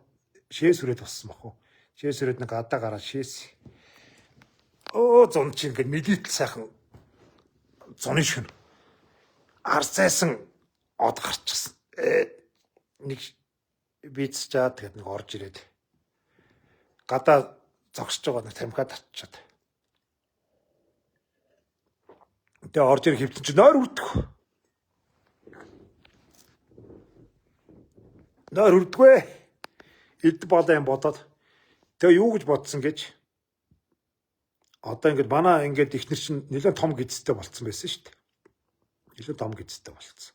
S1: шээс үрээд боссон бах уу. Шээс үрээд нэг гадаа гараад шээс. Өө зун чи ингээд мэдээтэл сайхан зуны шүн. Арцайсан од гарчихсан. Нэг бийцчаад тэгээд нэг орж ирээд гадаа зогсож байгаа нэг тамхиад татчаад. Тэгээ орж ирэх хэвтэн чи нойр үрдэх. Нойр үрдэггүй. Эд болоо юм бодоод тэгээ юу гэж бодсон гэж одоо ингээд манай ингээд ихнэр чинь нэлээд том гидстэй болцсон байсан шүү дээ. Нэлээд том гидстэй болцсон.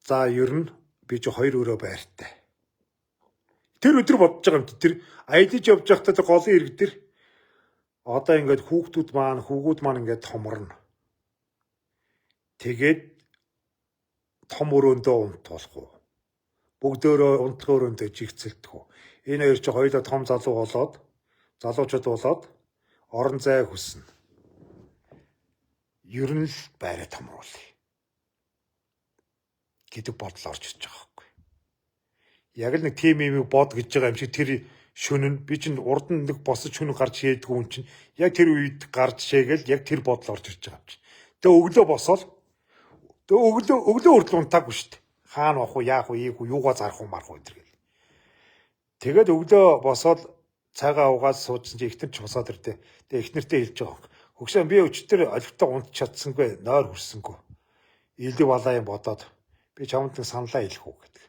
S1: За ер нь би чи хоёр өрөө байртай. Тэр өдөр бодож байгаа юм чи тэр аялаж явж байхдаа тэр голын ирэг дээр одоо ингээд хүүхдүүд маань хүүгүүд маань ингээд томорно. Тэгээд том өрөөндөө унтуулах уу? Бүгдөөрөө унтлах өрөөндөө жигцэлдэх үү? Энэ хоёр чи хоёулаа том залуу болоод залуучууд болоод орон зай хүснэ. Ер нь л байраа томруулъя гэдэг бодол орж ирж байгаа байхгүй. Яг л нэг тим юм бод гэж байгаа юм шиг тэр шөнө нь би чинь урд нь нэг босож шөнө гарч шээдгүү хүн чинь яг тэр үед гарч шээгээл яг тэр бодол орж ирж байгаа юм чи. Тэгээ өглөө босоод тэгээ өглөө хүртэл унтаагүй шүү дээ. Хаана авах уу, яах уу, ийх үү, юугаа зарах уу, марах уу энэ гэл. Тэгээд өглөө босоод цайгаа угаад суужсэн чи эхнэр ч босоод ирдээ. Тэгээ эхнэртээ хэлж байгаа юм. Хөгшөө би өчтөр олигтой унтж чадсангүй, нойр хүрсэнгүй. Илэг балаа юм бодоод би чамд нэг саналаа хэлэх үү гэдэг.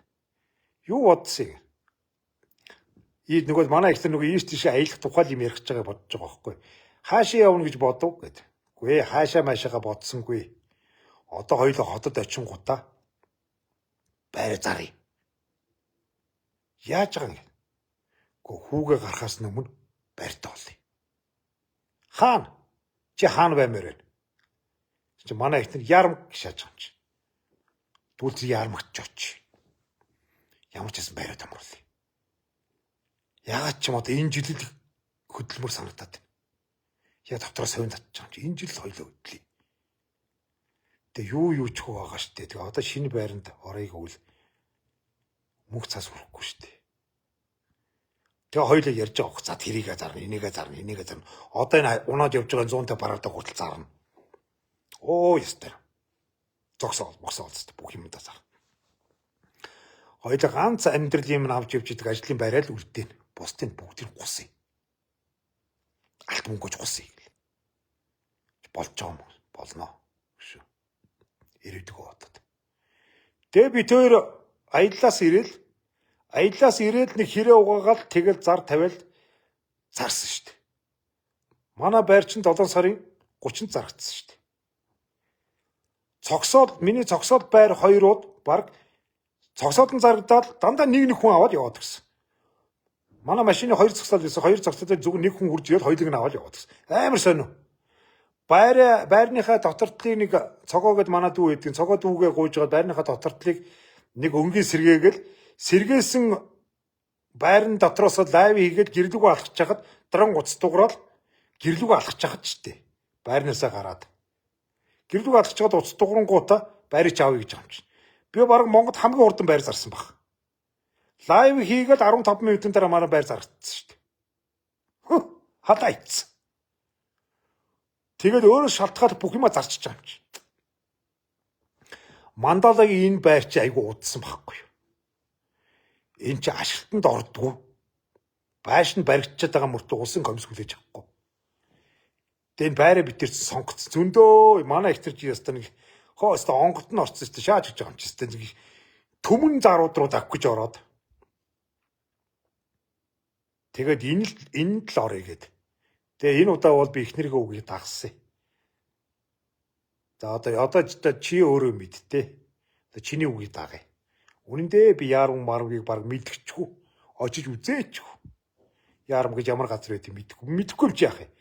S1: Юу бодсон юм? И нөгөө манай эхнэр нөгөө ийш тийшээ аялах тухай юм ярих гэж байгааг бодож байгаа байхгүй. Хаашаа явна гэж бодов гэд. Үгүй ээ, хаашаа маашаага бодсонгүй. Одоо хоёулаа хотод очингуудаа байраа заръя. Яаж байгаа юм? Гэхдээ хүүгээ гарахаас өмнө байртай болъё. Хаана? Чи хаана баймаар байна? Чи манай эхнэр ярмаг шааж байгаа юм чи. Тэгвэл чи ярмагч очи. Ямар ч байсан байраа томруулъя. Яагаад ч юм одоо энэ жил л хөдөлмөр санагдаад байна. Яг дотроо совин татчих юм чи энэ жил хоёлоо хөдлөе. Тэгээ юу ч хөө байгаа штэ. Тэгээ одоо шинэ байранд орё гэвэл мөнгө цаас хүрэхгүй штэ. Тэгээ хоёлоо ярьж байгаа. За тэрийгэ зарна, энийгэ зарна, энийгэ зарна. Одоо энэ унаад явж байгаа 150 бараадаа хүртэл зарна. Оо ёстой. Зогсоол, босоол зү бүх юм да зарна. Хоёлоо ганц амьдрал юм авч явж идэг ажлын байраа л үлдээн. Бусдын бүгдийг гусъя. Алт мөнгөж гусъя гэл. Болж байгаа юм болно шүү. Ирээдүгөө бодоод. Тэгээ би тэр аяллаас ирээл нэг хэрэг угаагаал тэгэл зар тавиал зарсан шүү дээ. Манай байр чинь 7 сарын 30-нд зарагдсан шүү дээ. Цогсоол миний цогсоол байр хоёрууд баг цогсоол нь зарагдаад дандаа нэг нэг хүн аваад яваад гисэн. Манай машины хоёр цогцолол байсан. Хоёр цогцолоор зөвхөн нэг хүн хурж ирээд хоёулыг нь аваад яваад гисэн. Амар сонио. Байрныхаа дотор талыг нэг цогоо гэд манай дүү байдаг. Цогоо дүүгээ гуйж байгаа байрныхаа дотор талыг нэг өнгийн сэргээгээл сэргээсэн байрны дотроос live хийгээд гэрлүүгөө алхаж хахад дрон уц дуграал гэрлүүгөө алхаж хахад ч тээ. Байрнаасаа гараад гэрлүүгөө алхаж хахад уц дугрангуудаа байрыг авъя гэж байгаа юм чинь. Би баг Монгод хамгийн хурдан байр зарсан баг. Live хийгээд 15 минутын дараа манай байр зарагдсан шүү дээ. Халаа ицсэн. Тэгээд өөрөө шалтгаал бүх юма зарчиж байгаа юм чи. Мандалагийн энэ байр чи айгу удсан байхгүй юу? Энэ чи ашиглалтанд ордгоо. Байш нь баригдчихэд байгаа мөртөө улсын комисс хүлээж авахгүй. Тэгээд энэ байраа бид тэр чинь сонгоцсон. Зөндөө манай ихтер чи ястаа нэг хоо өстө онгот нь орсон өстө шааж гэж байгаа юм чи өстө нэг түмэн зарууд руу давх гэж ороод. Тэгээд энэ л орё гэд. Тэгээ энэ удаа бол би эхнэрийнхээ үгийг дагсан. За одоо чи өөрөө мэдтээ. Одоо чиний үгийг дагая. Үнэн дээр би яарам марвгийг баг мэдчихгүй. Очиж үзээчгүй. Яарам гэж ямар газар байдгийг мэдэхгүй. Мэдэхгүй юм чи яах юм.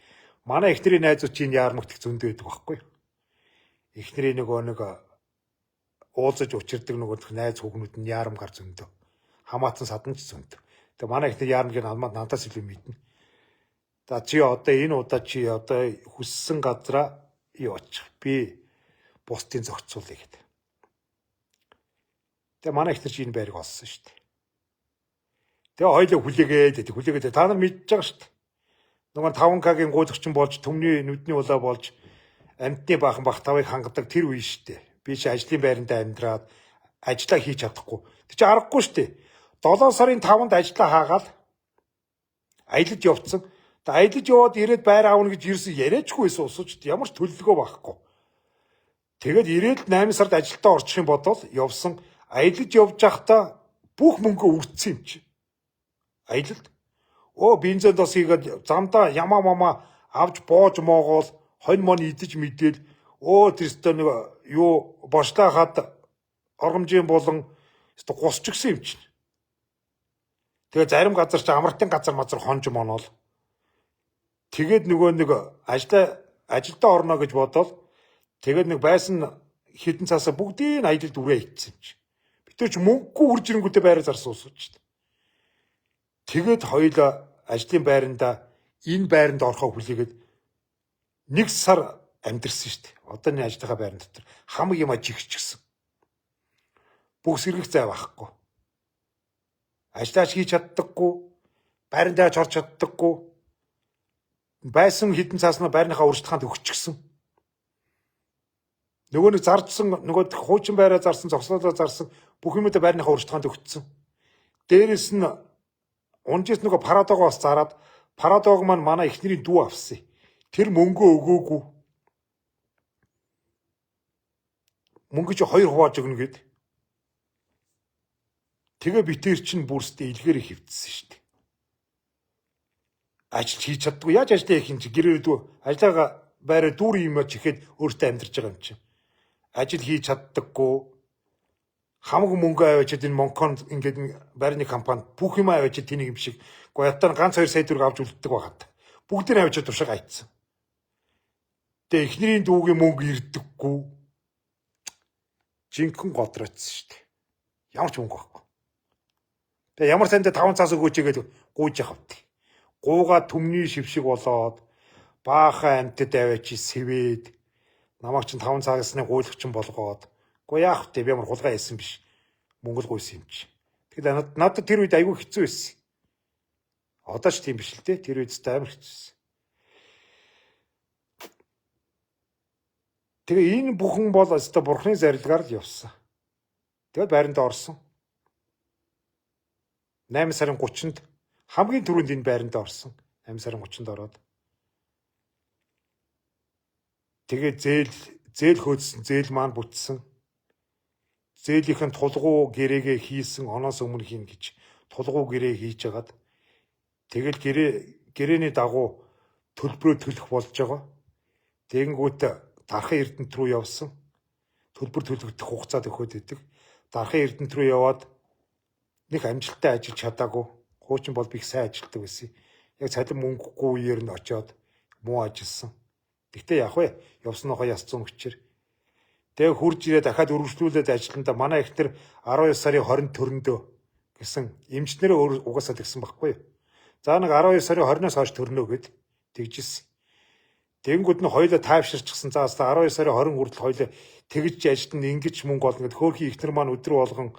S1: Манай эхнэрийн найзууд чинь яармагт их зөндөө байдаг байхгүй юу? Эхнэрийн нөгөө нэг уулзаж учирдаг нөгөө найз хүүхнүүд нь яармгаар зөндөө. Хамаатан садан ч зөндөө. Тэгээ манай эхнэр яармгийг надаас илүү мэднэ. За чи одоо энэ удаа чи одоо хүссэн газараа явуучих. Би бусдын зохицуулъя гэдэг. Тэгээ манай эхнэр чи энэ байрыг олсон шүү дээ. Тэгээ хоёлоо хүлээгээд хүлээгээд та нар мэдж байгаа шүү дээ. Нөгөө 5К-гийн гуйлагчин болж түмний нүдний улаа болж амьтны баахан бах тавыг хангадаг тэр үе шүү дээ. Би чи ажлын байранд амьдраад ажлаа хийж чадахгүй. Тэг чи аргагүй шүү дээ. 7 сарын 5-нд ажлаа хаагаад аялаж явцсан. Тэгээ аялаж яваад ирээд байр аавна гэж ирсэн яриачгүй байсан усууч ямар ч төлөвлөгөө байхгүй. Тэгээд ирээд 8 сард ажилдаа орчих юм бодвол явсан. Аялаж явж байхдаа бүх мөнгөө үрдсэн юм чи. Аялалд. Өө бензин дос хийгээд замдаа ямаа мама авч боож моогоол хонь мон идэж мэдээл өө тэрстээ нэг юу бошлаа хад Оргомжийн болон өстө гусч гисэн юм чинь. Тэгээ зарим газар чи амралтын газар мазар хонж моноол. Тэгээд нөгөө нэг ажилдаа орно гэж бодоол тэгээд нэг байсан хідэн цаасаа бүгдийг аялалд үрээ итсэн юм чи. Бид тэр ч мөнгөгүй хурж ирэнгүүтээ байраа зарсан ус шүү дээ. Тэгээд хоёулаа ажлын байранда энэ байранд орохоо хүлээгээд нэг сар амьдэрсэн шүү дээ. Одоо энэ ажлынхаа байран дотор хамаг юм ажигчгсэн. Бүх сэргэх зай байхгүй. Ажлаач хийж чаддаггүй, байрандаа ч орч чаддаггүй. Байсан хідэн цааснаа байрныхаа урьдчилгаанд өгчихсөн. Нөгөө нэг зарцсан нөгөө хуучин байраа зарсан, зогсоолоо зарсан бүх юмудаа байрныхаа урьдчилгаанд өгчихсөн. Дээрэс нь унжээс нөгөө парадогоо бас зараад парадог маань манай эхнэрийн дүү авсан. Тэр мөнгөө өгөөгүй. Мөнгө чи 2 хувааж өгнө гэд. Тэгээ битэр чинь бүрсдээ илгээр хөвцсөн шүү дээ. Ажил хийж чаддгүй. Яаж ажлаа хийх юм чи гэрээ дүү ажлаагаа байраа дүүр юм ач ихэд өөртөө амьдарч байгаа юм чи. Ажил хийж чаддаггүй. Хамаг мөнгө аваачаад энэ Монконд ингээд байрны компанид бүх юм аваачаад тэнийг юм шиг. Гоятаар ганц 2 сая төгрөг авч үлддэг байгаад. Бүгдийг аваачаад тушаг айцсан. Тэгээ эхнэрийн дүүгийн мөнгө ирдэггүй. Жинхэнэ годрооцсон шүү дээ. Ямар ч мөнгө байхгүй. Тэгээ ямар сандаа 5 цаас өгөөч гээд гуйж явах вэ. Гууга түмний шившиг болоод баахан амьтад аваач сэвээд намайг чинь 5 цагасны гуйлагчин болгоод гоо яах вэ, би ямар хулгай хийсэн биш. Мөнгө л гуйсан юм чи. Тэгэхээр надад тэр үед айгүй хэцүү байсан. Одоо ч тийм биш л дээ. Тэр үед амар хэцүү байсан. Тэгээ энэ бүхэн бол өстой бурхны зарилгаар л явсан. Тэгээд байранд орсон. 8 сарын 30-нд хамгийн түрүүнд энэ байранд орсон. 8 сарын 30-нд ороод. Тэгээ зээл хөөцсөн, зээл маань бүтсэн. Зээлийнх нь тулгуу гэрээгээ хийсэн, оноос өмнө хийн гэж тулгуу гэрээ хийж хагаад тэгэл гэрээний дагуу төлбөрөө төлөх болж байгаа. Тэгэнгүүт Дархан Эрдэнэт рүү явсан. Төлбөр төлөгдөх хугацаа төхөөд идэг. Дархан Эрдэнэт рүү яваад нэг амжилттай ажиллаж чадаагүй. Хуучин бол би их сайн ажилладаг байсан. Яг цалин мөнгөгүй үеэр нь очиод муу ажилласан. Тэгтээ яах вэ? Явсан нохоо яс зүүн хүчээр. Тэгээ хурж ирээ дахиад өргөжлүүлээд ажилландаа манай эхнэр 12 сарын 24-нд гэсэн эмчнэрээ өөр угаасаа тэгсэн байхгүй юу. За нэг 12 сарын 20-наас хойш төрнө гэд тэгжсэн. Тэгэнгүүт нь хоёулаа тайвширчихсан. За 12 сарын 20 хүртэл хоёулаа тэгж ажиллана, ингэж мөнгө олно гэд хөөрхий эхнэр маань өдөр болгон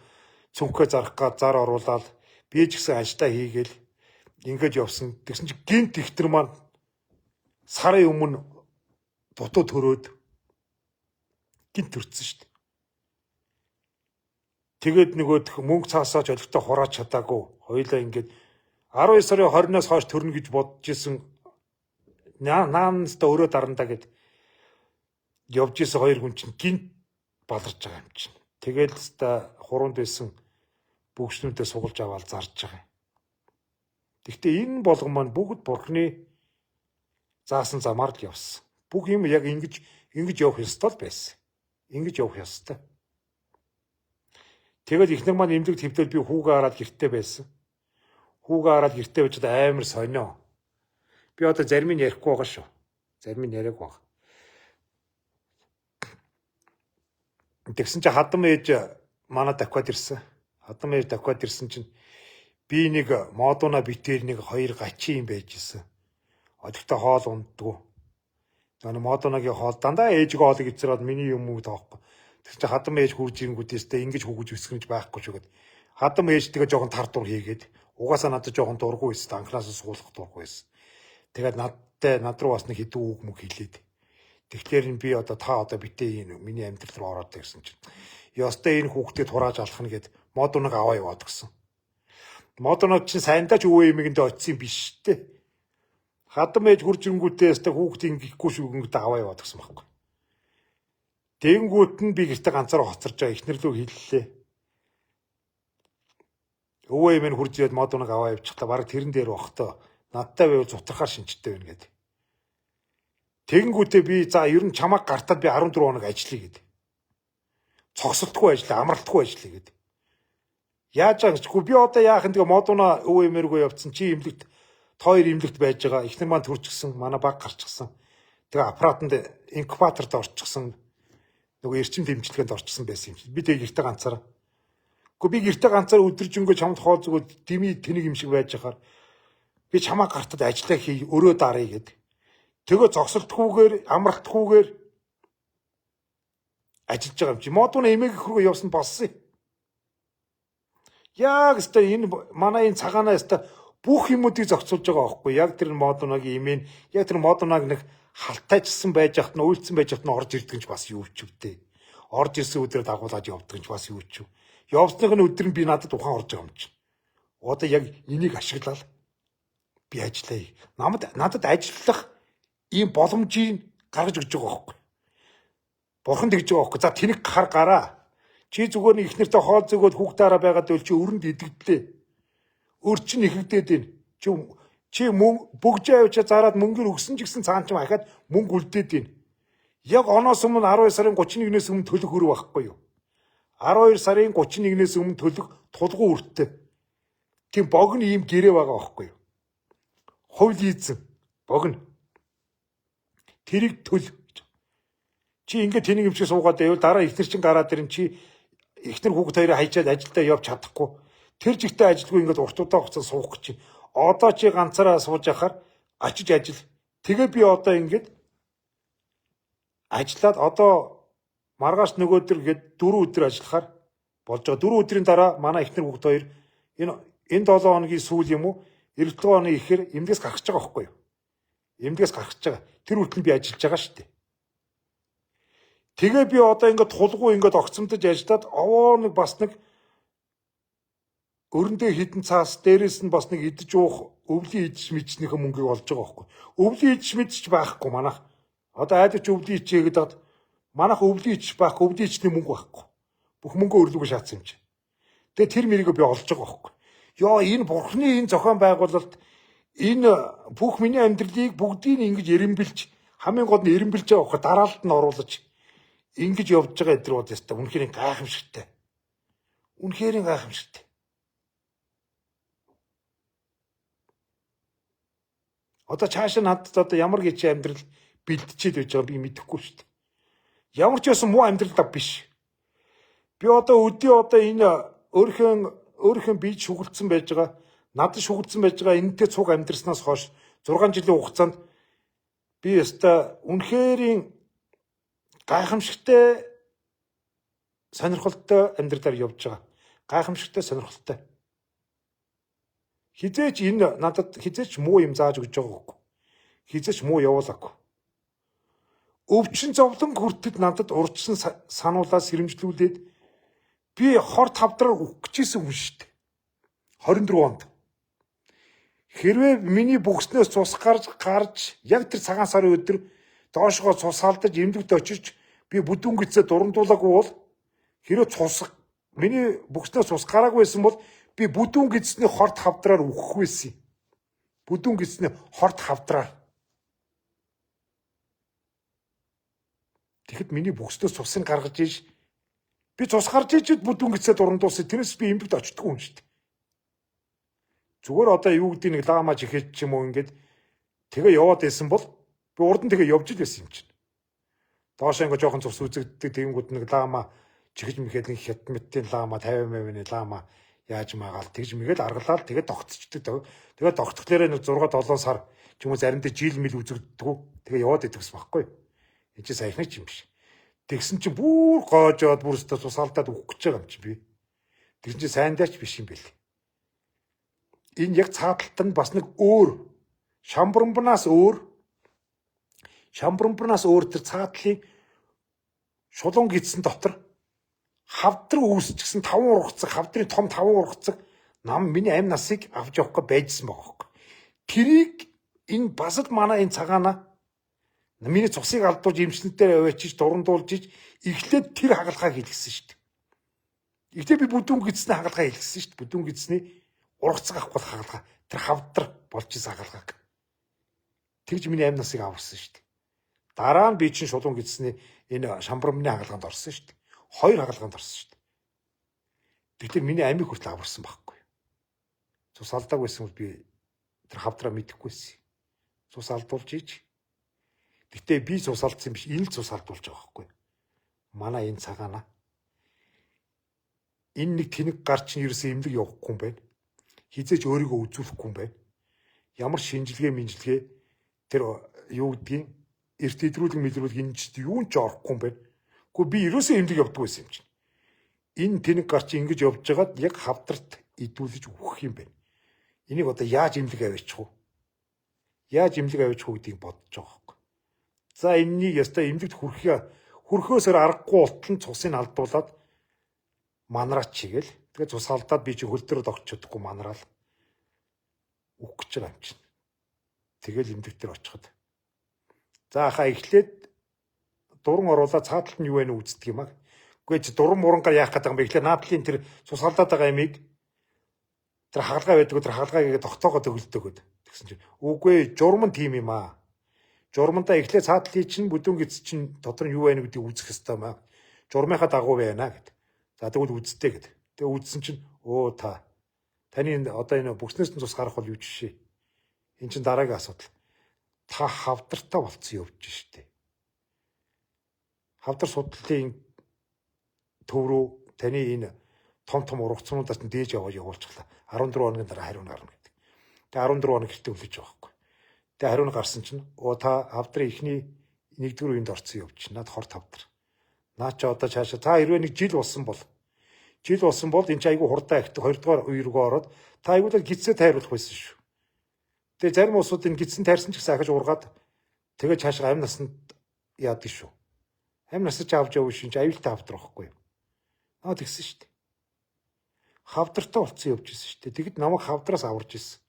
S1: цүнхээ зарах гад зар оруулаад би ч гэсэн ажиллаа хийгээл ингэж явсан. Тэгсэн чинь гинт эхнэр маань сарын өмнө дутуу төрөөд гинт төрсөн шүү дээ. Тэгээд нөгөөх мөнгө цаасаа ч олигтой хурааж чадаагүй. Хоёулаа ингээд 12 сарын 20-наас хойш төрнө гэж бодож исэн. Наанстаа өрөө дарандаа гэд явж исэн хоёр хүн чинь гинт баларч байгаа юм чинь. Тэгэл өста хуруунд байсан бөгснүүдээ сугалж аваад зарж байгаа юм. Гэхдээ энэ болгон маань бүгд бурхны заасан замаар л явсан. Бүх юм яг ингэж явах ёстой л байсан. Ингэж явах ёстой. Тэгэл эхнэр маань эмнэлэг твдэл би хүүгээ хараад гэртээ байсан. Хүүгээ хараад гэртээ байжод амар сонио. Би одоо зарим нь ярихгүй байгаа шүү. Зарим нь яриаг байгаа. Тэгсэн чинь хадам ээж манай давхад ирсэн. Хадам ээж давхад ирсэн чинь би нэг модуна битээр нэг хоёр гачин юм байж исэн. Олигтой хоол унддаггүй. Нөгөө модунагийн хоол дандаа ээжигээ хоолыг эвцэрээд миний юм уу тоохгүй. Тэгсэн чинь хадам ээж хурж ирэнгүүтээстэй ингэж хүүгэж өсгөмж байхгүй шүү гэд. Хадам ээжтэйгээ жоохон тар дур хийгээд угаасаа надад жоохон дургүй байсан. Анхнаасаа суулгах дургүй байсан. Тэгээд над руу бас нэг хэдэн үг мөг хэлээд. Тэгэхээр нь би одоо та одоо битээ энэ миний амьдрал руу ороод ирсэн чинь. Ёстой энэ хүүхдэд хурааж алхна гэд модунаг аваа яваад гисэн. Модунаг чинь сайндаа ч өвөө эмээгэндээ очисон юм биш үү? Хадам ээж хурж ирэнгүүтээ ёстой хүүхд ингэхгүй шүү гингүүтээ аваа яваад гисэн байхгүй. Тэгэнгүүт нь би гэртээ ганцаараа хоцорж байгаа эхнэр лүү хэллээ. Өвөө эмээ нь хурж ирээд модунаг аваа явчихлаа. Бараг тэрэн дээр бах тоо. Надтай байвал зутрахаар шинжтэй байна гэд. Тэгэнгүүтээ би за ер нь чамайг гартаад би 14 хоног ажиллая гэд. Цогцолтгүй ажил, амралтгүй ажил гэдэг. Яаж байгаа гэж. Би одоо яах юм, тэгээ модуна өвөө эмэргүй явцсан чи имлэгт, та хоёр имлэгт байж байгаа. Эхнэр маань төрчихсөн, манай баг гарчихсан. Тэгээ аппаратанд инкубаторт орчихсон. Нөгөө эрчим дэмжлэгэнд орчихсон байсан юм чи. Би тэгээ гэртээ ганцаараа. Гэхдээ би гэртээ ганцаараа өдөржингөө чамд хоол зүгөө дими тэнэг юм шиг байж байхаар би чамаа гартад ажиллаа хий, өрөө даръя гэд. Тэгээ зогсолтгүйгээр, амралтгүйгээр ажиллаж байгаа юм чи. Модуна эмээг рүү явсан болсон юм. Яг өстой энэ манай энэ цагаанаа өстой бүх юмудыг зохицуулж байгаа байхгүй. Яг тэр модунагийн имэн, яг тэр модунаг нэг халтайчсан байж хат нь, уйлцсан байж хат нь орж ирдэг нь ч бас юу ч үвтэй. Орж ирсэн өдрөө дагуулад явдаг нь ч бас юу ч. Явсных нь өдөр нь би надад ухаан орж байгаа юм чи. Одоо яг энийг ашиглал би ажиллая. Надад ажиллах ийм боломжийг гаргаж өгч байгаа байхгүй. Бурхан тэгж байгаа байхгүй. За тэнэг хар гараа. Чи зүгээр нэг их нэртэй хоол зөгөөд хүүхдаараа байгаад байвал чи өрөнд идэгдлээ. Өр чинь ихэгдээд байна. Чи мөнгө бөгжөө авчаа зараад мөнгөөр өгсөн ч гэсэн цаан ч ахаад мөнгө үлдээд байна. Яг оноос өмнө 12 сарын 31-ээс өмнө төлөх өрөө байхгүй юу? 12 сарын 31-ээс өмнө төлөх тулгуу өрттэй. Тийм богино ийм гэрээ байгаа байхгүй юу? Хувь лизэн богино. Тэрийг төл. Чи ингээд тэнийг юм шиг суугаад байвал дараа ихнэр чин гараад ирэн чи эхнэр хүүхэд хоёроо хайчаад ажилдаа явж чадахгүй. Тэр жигтэй ажилгүй ингээд урт удаа хугацаа суух гэж. Одоо чи ганцаараа сууж яхаар очиж ажил. Тэгээ би одоо ингээд ажиллаад одоо маргааш нөгөөдөр гээд 4 өдөр ажиллахаар болж байгаа. 4 өдрийн дараа манай эхнэр хүүхэд хоёр энэ 7 хоногийн сүүл юм уу? 97 хоногийн ихээр эмнэлгээс гарах гэж байгаа байхгүй юу? Эмнэлгээс гарах гэж байгаа. Тэр хүртэл би ажиллаж байгаа шүү дээ. Тэгээ би одоо ингээд тулгуу ингээд огцомдож ажиллаад овоо нэг бас нэг өрөндөө хідэн цаас дээрээс нь бас нэг идэж уух өвлийн идэж мэдснийхээ мөнгийг олж байгаа байхгүй. Өвлийн идэж мэдчих байхгүй манайх. Одоо айдаж өвлийн ичээ гэдэг манайх өвлийн ичж байхгүй, өвлийн ичний мөнгө байхгүй. Бүх мөнгөө өрлөгөө шаацсан юм чи. Тэгээ тэр мэрийгөө би олж байгаа байхгүй. Йоо, энэ бурхны энэ зохион байгуулалт энэ бүх миний амьдралыг бүгдийг ингэж эренбэлж, хамгийн гол нь эренбэлж байгаа байхгүй, дараалалд нь оруулаж ингэж явж байгаа эдэр бол яста үнэхээр гайхамшигтай. Үнэхээр гайхамшигтай. Одоо цаашаа надад одоо ямар гэж амьдрал бэлтчихэд байж байгаа би мэдэхгүй шүү дээ. Ямар ч байсан муу амьдрал да биш. Би одоо өдий одоо энэ өөрийнхөө бие шүгэлдсэн байж байгаа, надад шүгэлдсэн байж байгаа энэтэй цуг амьдрснаас хойш 6 жилийн хугацаанд би яста үнэхэрийн гайхамшигтай сонирхолтой амьдралаар явж байгаа. Гайхамшигтай сонирхолтой. Хизээч энэ надад хизээч муу юм зааж өгч байгаагүй. Хизээч муу явуулаагүй. Өвчин зовлон хүртэл надад урьдчилан сануулаа сэрэмжлүүлээд би хор тавдраар үхэх гэжсэн хүн шүү дээ. 24 онд. Хэрвээ миний бүхснээс цус гарч яг тэр цагаан сарын өдөр доошгоо цус алдаж эмнэлэгт очиж би бүдүүн гисээ дурандуулаагүй бол хэрвээ цус миний бүхснээс цус гараагүй байсан бол би бүдүүн гисний хорт хавдраар үхэх байсан. Бүдүүн гисний хорт хавдраар. Тэгэхэд миний бүхснээс цусыг гаргаж иж би цус гарч ижид бүдүүн гисээ дурандуулсан. Тэрнээс би эмнэлэгт очдоггүй юм шүү дээ. Зүгээр одоо юу гэдэг нэг лаамаж ихэд ч юм уу ингээд тэгээ яваад байсан бол би урд нь тэгээ явж л байсан юм чинь. Доошоо ингээ жоохон цус үзэгддэг тэгэнгүүт нэг лаама чихэж мэхэд нэг хят мэтийн лаама 50% лаама яаж магаал тэгж мэгээл аргалаад тэгээ тогтцдог. Тэгээ тогтхлоороо нэг 6 7 сар ч юм уу заримдаа жил мэл үзэгддэг. Тэгээ яваад идэх гэсэн байхгүй. Энд чи саяхны ч юм биш. Тэгсэн чинь бүр гоожоод бүр өстө цус алдаад үхэх гэж байгаа юм чи би. Тэгсэн чи сайн даач биш юм бэл. Энэ яг цааталт нь бас нэг өөр шамбрамбнаас өөр тэр цаатлын шулуун гидсэн дотор хавдар үүсчихсэн 5 ургацаг, хавдрын том 5 ургацаг нам миний амь насыг авч явах гэж байжсан байгаа хөөхгүй. Тэрийг энэ бас л манай энэ цагаана миний цусыг алдуулж эмчнэтээр аваачиж дурандуулж иж эхлээд тэр хагалгаа хийлгэсэн шүү дээ. Эхлээд би бүдүүн гидсний хагалгаа хийлгэсэн шүү дээ. Бүдүүн гидсний ургацаг авах бол хагалгаа. Тэр хавдар болж исэн хагалгааг. Тэгж миний амь насыг аварсан шүү дээ. Дараа нь би чинь шулуун гидсний энэ шамбрамны хагалгаанд орсон шүү дээ. Хоёр хагалгаанд орсон шүү дээ. Тэгэхээр миний амийг хүртэл аварсан байхгүй. Цус алдааг байсан бол би тэр хавдраа мэдэхгүй байсан. Цус алдуулж ич. Гэтэ би цус алдсан биш, энэ л цус алдуулж байгаа байхгүй. Манай энэ цагаана. Энэ нэг тэнэг гар чинь ерөөсөө эмнэлэг явахгүй юм байна. Хизээч өөрийгөө үзүүлэхгүй юм байна. Ямар шинжилгээ минжилгээ тэр юу гэдгийг эрт идрүүлэг мэдрүүлэг энэ ч юун ч орохгүй юм байна. Гэхдээ би ерөөсөө эмнэлэг явдаггүй байсан юм чинь. Энэ тэнэг гар чинь ингэж явж байгаад яг хавдарт идүүлж өгөх юм байна. Энийг одоо яаж эмнэлэг аваачих вэ? Яаж эмнэлэг аваачих вэ гэдгийг бодож байгаа байхгүй. За энэнийг ёстой эмнэлэгт хүрхөөсөр аргагүй болтол нь цусыг алдуулаад манраач чигээл. Тэгээ цус алдаад би чи хөл дээр тогтч чадахгүй манраал. Үх гэж байгаа юм чинь. Тэгэл эмнэлэг дээр очиход. За хаа эхлээд дуран оруулаад цааталт нь юу вэ үздэг юм аа. Үгүй чи дуран мурангаар яах гэдэг юм бэ? Эхлээд наадлын тэр цус алдаад байгаа юмыг тэр хагалгаа байдаг, тэр хагалгааг тогтоогоод өгөлдөг гэд. Тэгсэн чинь үгүй журам нь тийм юм аа. Журмандаа эхлээд цаатлын чинь бүдүүн гиз чинь дотор нь юу байна гэдгийг үзэх ёстой маа. Журмынхаа дагуу байна гэд. За тэгвэл үзтээ гэд. Тэгээ үзсэн чинь өө та таны одоо энэ бүхснээс нь цус гарах бол юу жишээ. Эн чинь дараагийн асуудал. Та хавдартай болцсон явж штэ. Хавдар судлалын төв рүү таны энэ том том ургацнуудаас нь дээж яваад явуулчихлаа. 14 хоногийн дараа хариу гарна гэдэг. Тэгээ 14 хоног хэртэ хүлээж байгаа байхгүй. Тэгээ хариу нь гарсан чинь оо та хавдрын эхний нэгдүгээр үеинд орсон явж. Над хорт хавдар. Наа чи одоо цаашаа та хэрвээ нэг жил болсон бол энэ чи айгүй хурдан ахдаг хоёрдугаар үе рүүгээ ороод та айгуулаад гидсээ тайруулах байсан шүү. Тэгээ зарим улсууд энэ гидсэн тайрсан ч гэсэн ахиж ургаад тэгээ цаашаа амь насанд яадаг шүү. Амь насаж авч явна шин чи аюултай хавдар байхгүй юу? Аа тэгсэн шүү дээ. Хавдартай болцсон явж ирсэн шүү дээ. Тэгэд намайг хавдраас аварж ирсэн.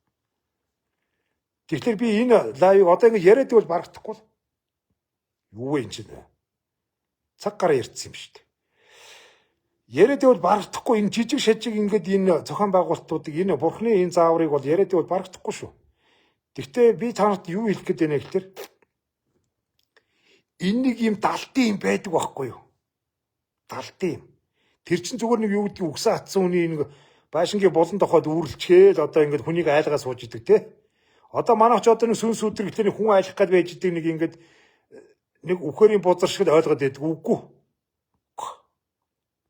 S1: Тэгэхээр би энэ лайвыг одоо ингэ яриад ивэл барагдахгүй л. Юу вэ эн чинь? Цаг гараа ярьсан юм шүү дээ. Яриад ивэл барагдахгүй энэ жижиг шажиг ингээд энэ зохион байгуулалтуудыг энэ бурхны энэ зааврыг бол яриад ивэл барагдахгүй шүү. Гэхдээ би та нарт юу хэлэх гээд байна гэхээр энэ нэг юм далтын юм байдаг байхгүй юу? Далтын юм. Тэр чинь зүгээр нэг юу гэдгийг үгсэн атсан хүний нэг байшингийн булан тохойд үүрлчгээл одоо ингээд хүнийг айлгаа сууж идэг те. Одоо манайх ч одоо нэг сүнс сүдэр гэхлээр хүн айлах гээд байж идэг нэг ингээд нэг үхэрийн бузар шиг ойлгоод байдаг. Үгүй.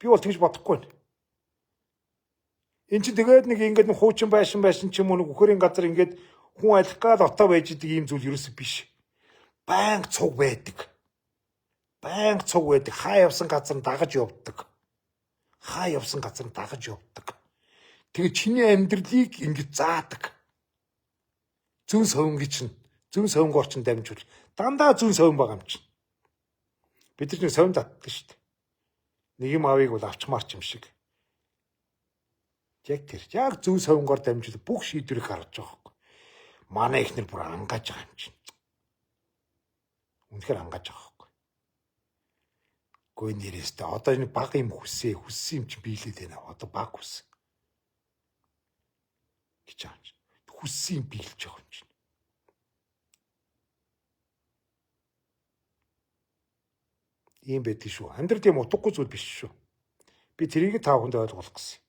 S1: Би бол тэгж бодохгүй байна. Эн чинь тэгээд нэг ингээд нэг хуучин байшин ч юм уу нэг үхэрийн газар ингээд хүн айлах гээд отоо байж идэг ийм зүйл ерөөсөө биш. Баян цуг байдаг. Баян цуг байдаг. Хаа явсан газар нь дагаж явдаг. Хаа явсан газар нь дагаж явдаг. Тэгээ чиний амьдралыг ингэж заадаг. Зүүн совингийн чинь, зүүн совингоор чинь дамжуул. Дандаа зүүн совин байгаа юм чинь. Бид нар нэг совин татдаг шүү дээ. Нэг юм авыг бол авчмаар ч юм шиг. Яг тэр. Яг зүүн совингоор дамжуул бүх шийдвэрийг гаргаж байгаа байхгүй. Манай эхнэр бүр ангааж байгаа юм чинь. Үнэхээр ангааж байгаа байхгүй. Гүн нэрээстэй одоо энэ баг юм хүсээ, хүссэн юм чинь биелээд байна. Одоо баг хүс. Гэж байгаа юм чинь. Хүссэн юм биелж байгаа юм чинь. Ийм байдаг шүү. Амьдрал тийм утгагүй зүйл биш шүү. Би тэрийг та бүхэнд ойлгуулах гэсэн.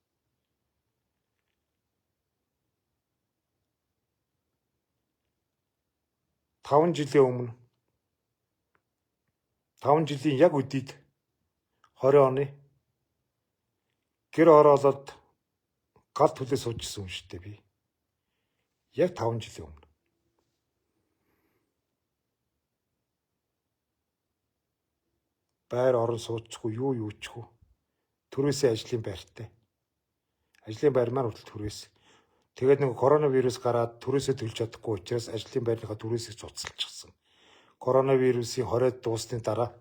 S1: 5 жилийн өмнө 5 жилийн яг өдийд 20 оны гэр ороолоод гал түлээ суужсэн юм шүү дээ би. Яг 5 жилийн өмнө. Байр орон суучихгүй юу юучихгүй. Төрөөсөө ажлын байртай. Ажлын байр маань хүртэл төрөөс. Тэгээд нэг коронавирус гараад төрөөсөө төлж чадахгүй учраас ажлын байрныхаа төрөөсийг цуцалчихсан. Коронавирусын хориод дууссаны дараа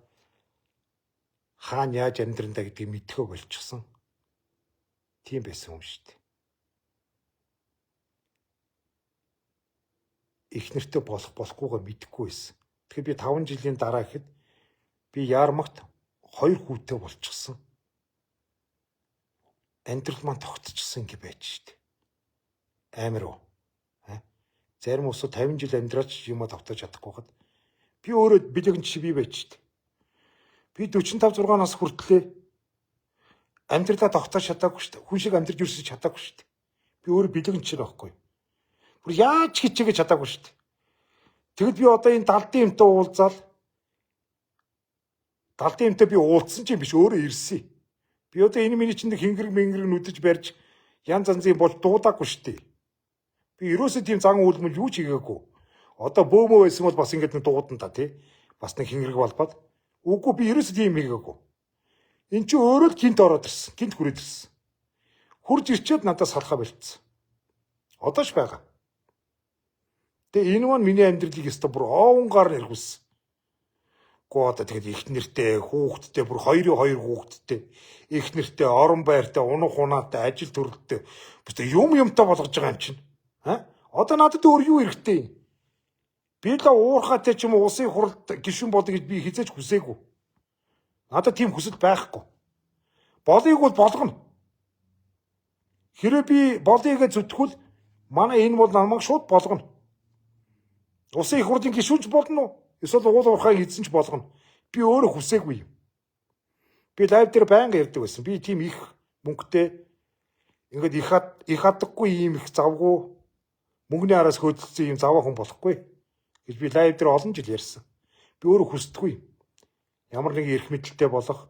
S1: хаана яаж амьдрандаа гэдгийг мэдхөө болчихсон. Тийм байсан юм шүү дээ. Их нэртэй болох болохгүйгээ мэдэхгүй байсан. Тэгэхээр би 5 жилийн дараа гэхэд би яармагт 2 хүүтэй болчихсон. Амьдрал маань тогтчихсон ингэ байж шүү дээ. Амар уу? Зарим улсууд 50 жил амьдраач юмаа тогтоож чадахгүй хад. Би өөрөө бэлэгэн жишээ би байж шүү дээ. Би 45 6 нас хүртлээ Амьдралаа тогтоож чадаагүй шүү дээ. Хүн шиг амьдрч юусэн чадаагүй шүү дээ. Би өөрөө бэлэг чинь байхгүй. Бүр яаж хичээгээ чадаагүй шүү дээ. Тэгэд би одоо энэ далдын юмтай уулзаал далдын юмтай би уулзсан чинь биш өөрөө ирсэн. Би одоо энэ миний чинь хингэрэг мэнгэрэг нүдэж барьж янз янзын болж дуудаагүй шүү дээ. Би ерөөсөө тийм зан үйлмэл юу ч хийгээгүй. Одоо бөөмөө байсан бол бас ингэж нэг дуудан та тий. Бас нэг хингэрэг болбоод. Үгүй би ерөөсөө тийм хийгээгүй. Эн чинь өөрөө л гинт ороод ирсэн. Гинт хүрээд ирсэн. Хурж ирчээд надад салхаа болцсон. Одоо ч байгаа. Тэгээ энэ маань миний амьдралыг өстө бүр оонгаар нэрхүүлсэн. Гүү одоо тэгээд их нэртэй, хүүхэдтэй, бүр 2-2 хүүхэдтэй, их нэртэй, орон байртай, унах унаатай, ажил төрөлтэй. Бүстэ юм юмтай болгож байгаа юм чинь. Аа? Одоо надад өөр юу хэрэгтэй юм? Би л уурхаатай ч юм уу улсын хурлд гишүүн болдог гэж би хизээч хүсээгүй. Надад тийм хүсэл байхгүй. Болыг бол болгоно. Хэрэв би болъё гэж зүтгэвэл манай энэ бол намайг шууд болгоно. Улсын их хурлын гишүүнч болно уу? Эсвэл уул уурхай эзэн ч болгоно. Би өөрөө хүсээгүй юм. Би live дээр байнга ярьдаг байсан. Би тийм их мөнгөтэй ингээд их хадаггүй ийм их завгүй мөнгөний араас хөөцөлдсөн ийм заваа хүн болохгүй гэж би live дээр олон жил ярьсан. Би өөрөө хүсдэггүй. Ямар нэгэн эрх мэдэлтэй болох,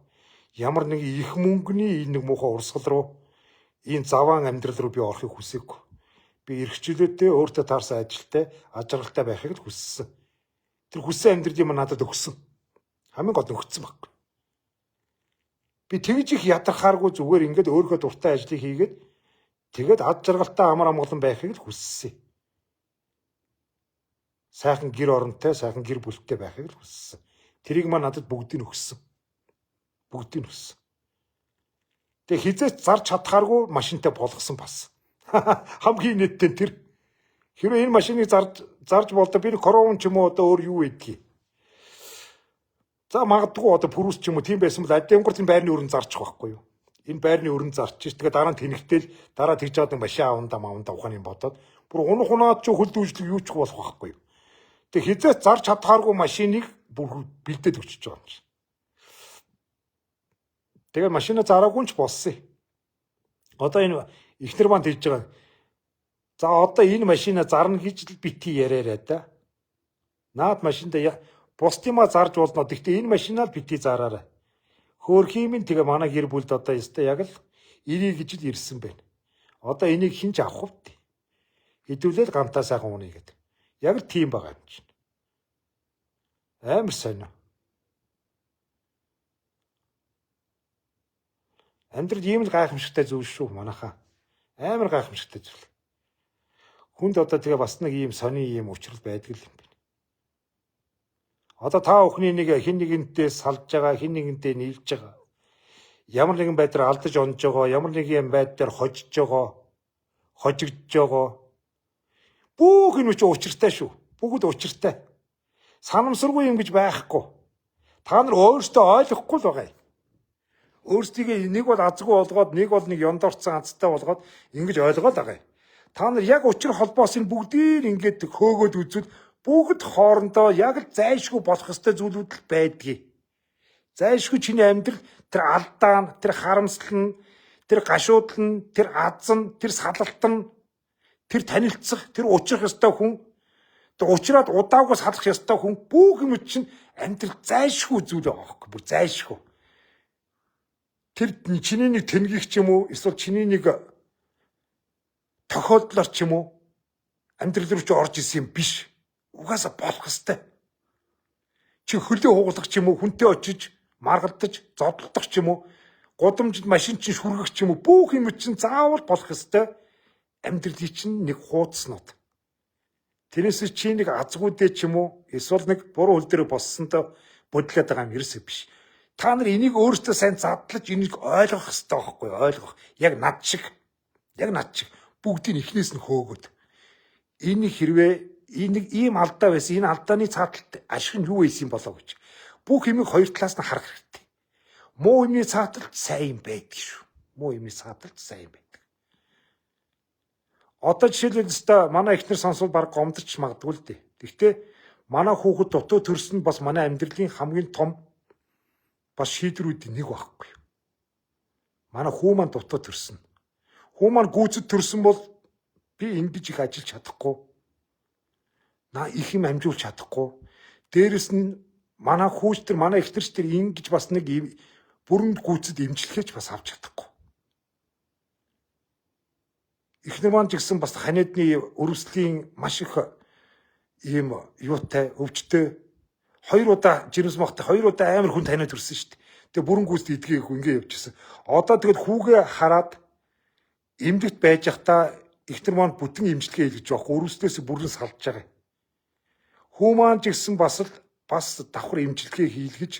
S1: ямар нэгэн их мөнгөний энэ нэг муухай урсгал руу, ийм заваан амьдрал руу би орохыг хүсээгүй. Би эрхчлөөтэй, өөртөө таарсан ажилтай, аж аргалтай байхыг л хүссэн. Тэр хүссэн амьдралыг мань надад өгсөн. Хамгийн гол нь өгсөн байхгүй. Би тэгж их ядархааргүй зүгээр ингээд өөрийнхөө дуртай ажлыг хийгээд тэгээд ад жаргалтай амар амгалан байхыг л хүссэн. Сайхан гэр оронтой, сайхан гэр бүлтэй байхыг л хүссэн. Тэрийг мань надад бүгдийг өгсөн. Бүгдийг өгсөн. Тэгээ хизээч зарж чадхааргүй машинтай болгосон бас. Хамгийн нийтдээ тэр. Хэрвээ энэ машиныг зарж болдоо би корон ч юм уу одоо өөр юу байдгийг. За магадгүй одоо пүрүс ч юм уу тийм байсан бол адингур энэ байрны өрн зарчих байхгүй юу? Энэ байрны өрн зарчих. Тэгээ дараа нь тэнэгтэл дараа тэгж жаад машин авандаа мавандаа ухааны бодоод бүр унах унаад ч хөл дүүжлэг юу ч болох байхгүй юу? Тэгээ хизээч зарж чадхааргүй машиныг бүр бэлдээд өчөж байгаа юм чинь. Тэгээ машина зараагүй ч болсон. Одоо энэ эхнэр маань тэгж байгаа. За одоо энэ машина зарна гэж л бити яриарай да. Наад машинда бусдыма зарж болно. Гэхдээ энэ машинаа л бити зараарай. Хөөрхий минь тэгээ манай гэр бүлд одоо өстой яг л ирий гэж л ирсэн байна. Одоо энийг хэн ч авах вэ? Хэдүүлэл гамтаа сайхан унаа гэдэг. Яг л тийм байгаа юм чинь. Амар сонио. Амьдрал ийм л гайхамшигтай зүйл шүү манайхаа. Амар гайхамшигтай зүйл. Хүнд одоо тэгээ бас нэг ийм сони ийм учрал байдаг л юм байна. Одоо та бүхний нэг хин нэгэнтээ салж байгаа, хин нэгэнтээ нийлж байгаа. Ямар нэгэн байдлаар алдаж онж байгаа, ямар нэгэн байдлаар хожиж байгаа, хожигдож байгаа. Бүх юм чи учиртай шүү. Бүгд учиртай. Санамсаргүй юм гэж байхгүй. Та нар өөрсдөө ойлгохгүй л байгаа юм. Өөрсдийгөө нэг бол азгүй болгоод, нэг бол нэг ёндорцсон азтай болгоод ингэж ойлгоод байгаа юм. Та нар яг учир холбоос энэ бүгдийг ингээд хөөгөөд үзвэл бүгд хоорондоо яг л зайлшгүй болох ёстой зүйлүүд л байдгийг. Зайлшгүй чиний амьдрал тэр алдаа нь, тэр харамсал нь, тэр гашуудал нь, тэр аз нь, тэр салалт нь, тэр танилцах, тэр учрах ёстой хүн, тэр учраад удаагүй салах ёстой хүн бүх юм чинь амьдрал зайлшгүй зүйл байгаа байхгүй бүр зайлшгүй. Тэр чиний нэг тэнгих ч юм уу, эсвэл чиний нэг тохиолдлоор ч юм уу амьдрал руу чи орж исэн юм биш. Угаасаа болох ёстой. Чи хөлөө хугалах ч юм уу, хүнтэй очиж маргалдаж, зодолдох ч юм уу, гудамжид машин чинь шүргэх ч юм уу, бүх юм чинь заавал болох ёстой. Амьдралын чинь нэг хуудаснууд. Тэрнээс чи нэг азгүйдээ ч юм уу, эсвэл нэг буруу хөл дээр боссонтой бодлоод байгаа юм ерөөсөө биш. Та нар энийг өөрсдөө сайн задлаж энийг ойлгох ёстой байхгүй юу? Ойлгох. Яг над шиг. Яг над шиг. Бүгдийг эхнээс нь хөөгөөд. Энэ хэрвээ энэ ийм алдаа байсан, энэ алдааны цааталт ашиг нь юу байсан юм болоо гэж. Бүх юмыг хоёр талаас нь харах хэрэгтэй. Муу юмны цааталт сайн юм байдаг шүү. Муу юмны цааталт сайн юм байдаг. Одоо жишээлбэл өстой манай эхнэр сонсвол баг гомдож магадгүй л дээ. Гэхдээ манай хүүхэд дутуу төрсөн бас манай амьдралын хамгийн том бас шийдвэрүүдийн нэг байхгүй юу. Манай хүү маань дутуу төрсөн. Хүү маань гүйцэд төрсөн бол би ингэж их ажиллаж чадахгүй. Наа их юм амжуулж чадахгүй. Дээрэс нь манай хүүч тэр манай эхнэрч тэр ингэж бас нэг бүрэн гүйцэд эмчилгээч бас авч чадахгүй. Эхнэр маань ч гэсэн бас ханиадны өрөвслийн маш их ийм юутай өвчтэй хоёр удаа жирэмс махтай хоёр удаа амар хүн таниад төрсөн шүү дээ. Тэгээ бүрэн гүйцэд идгээгүй ингэ явчихсан. Одоо тэгэд хүүгээ хараад эмдэгт байж байхдаа эхнэр маань бүтэн эмчилгээ хийлгэж байгаа. Өрөвслөөс бүрэн салж байгаа. Хүү маань ч гэсэн бас л бас давхар эмчилгээ хийлгэж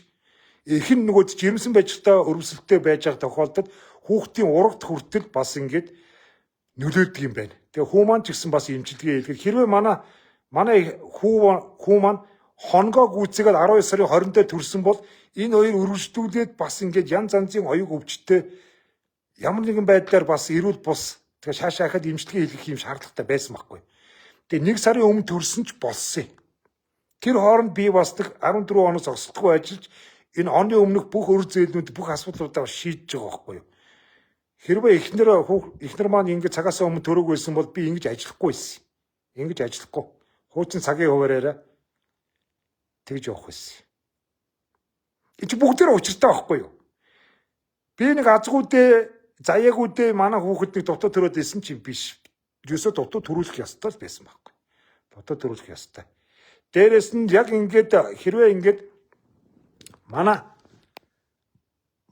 S1: эх нь нөгөө жирэмсэн байж байхдаа өрөвсөлттэй байж байгаа тохиолдолд хүүхдийн урагт хүртэл бас ингэж нөлөөлдөг юм байна. Тэгээ хүү маань ч гэсэн бас эмчилгээ хийлгэх. Хэрвээ манай хүү маань хонгоо гүйцээгээд 12 сарын 20-нд төрсөн бол энэ хоёр өргөжлүүлээд бас ингэж янз янзын оюг өвчтэй ямар нэгэн байдлаар бас эрүүл бус тэгээ шаашаахад эмчилгээ хийлгэх юм шаардлагатай байсан байхгүй. Тэгээ нэг сарын өмнө төрсөн ч болсон юм. Тэр хооронд би бас 14 оноос зогсолтгүй ажиллаж энэ оны өмнөх бүх өр зээлнүүд бүх асуудлуудаа шийдэж байгаа байхгүй юу. Хэрвээ эхнэр маань ингэж цагаасаа өмнө төрөөг байсан бол би ингэж ажиллахгүй байсан. Ингэж ажиллахгүй. Хуучин цагийн хуваараараа тэгж явах байсан. Энэ чи бүгдээр учиртай байхгүй юу? Би нэг азгуудээ заяагуудээ манай хүүхэд нэг дутуу төрөөд исэн чинь биш. Юусоо дутуу төрүүлэх ёстой л байсан байхгүй. Дутуу төрүүлэх ёстой. Дээрээс нь яг ингээд хэрвээ ингээд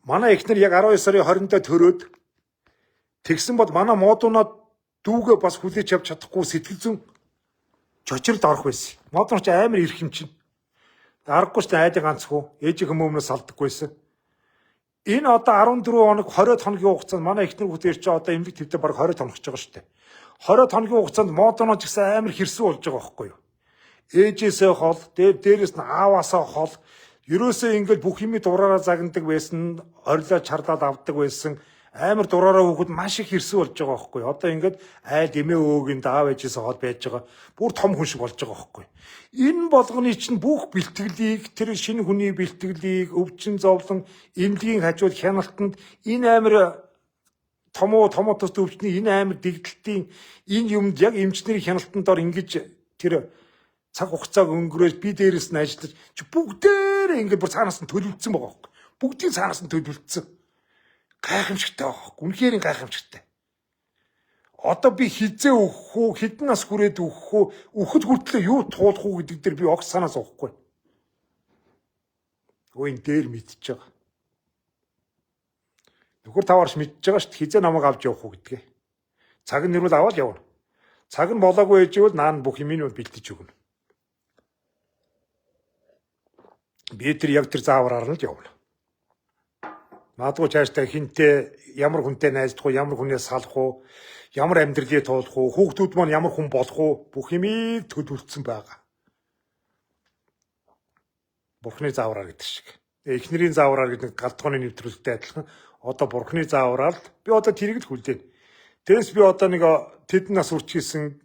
S1: манай эхнэр яг 12 сарын 20-нд төрөөд тэгсэн бол манай модунаа дүүгээ бас хүлээж авч чадахгүй сэтгэл зүйн чочирд орох байсан. Модун ч амар ирэх юм чинь. Аргагүй ч айлын ганц хүү ээжийн хүмүүмнээс салдаггүйсэн. Энэ одоо 14 хоног 20 хоногийн хугацаанд манай эхнэр хүүхдэр чи одоо эмнэлэг твдээ бараг 20 хоног ч байгаа шүү дээ. 20 хоногийн хугацаанд модуноо ч гэсэн амар хэрсүү болж байгаа байхгүй юу? Ээжээсээ хол, дээрээс нь ааваасаа хол, ерөөсөө ингээд бүх юмыг дураараа загнадаг байсан, орилоо чарлаад авдаг байсан. Амар дураараа хүүхэд маш их хэрсүү болж байгаа байхгүй юу? Одоо ингээд айл эмээ өөгийн аав ээжээсээ хол байж байгаа. Бүр том хүн шиг болж байгаа байхгүй юу? Энэ болгоны чинь бүх бэлтгэлийг, тэр шинэ хүний бэлтгэлийг, өвчин зовлон, эмнэлгийн хажууд хяналтанд энэ амар томоо тос өвчний энэ амар дэгдэлтийн энэ юмд яг эмчнэрийн хяналтанд ор ингэж тэр цаг хугацааг өнгөрөөж би дээрээс нь ажиллаж чи бүгдээрээ ингээд бүр цаанаас нь төлөвлөсөн байгаа байхгүй. Бүгдийн цаанаас нь төлөвлөсөн. Гайхамшигтай байгаа байхгүй. Үнэхээр гайхамшигтай. Одоо би хизээ өгөх үү, хэдэн нас хүрээд өгөх үү, өгөхөд хүртлээ юу туулах уу гэдэг дээр би огт санаа зовхгүй. Өө энэ дээр мэдчихэж байгаа. Нөхөр таваарч мэдчихэж байгаа шүү дээ. Хизээ намайг авч явах уу гэдгээ. Цаг нь нэрвэл аваад явна. Цаг нь болоогүй ээжвэл наан бүх юмыг бэлтэж өгнө. Би тэр яг тэр заавраар нь л явна. Магадгүй цаашдаа хинтээ ямар хүнтэй найздах уу, ямар хүнээс салах уу, ямар амьдралыг туулах уу, хүүхдүүд маань ямар хүн болох уу, бүх юмыг төлөвлөсөн байгаа. Бурхны заавраар гэдэг шиг. Эхнэрийн заавраар гэдэг галдгооны нэвтрүүлэгтэй адилхан одоо Бурхны заавраар л би одоо тэрийг л хүлээн. Тэрээс би одоо нэг тэдэн нас үрчгийсэн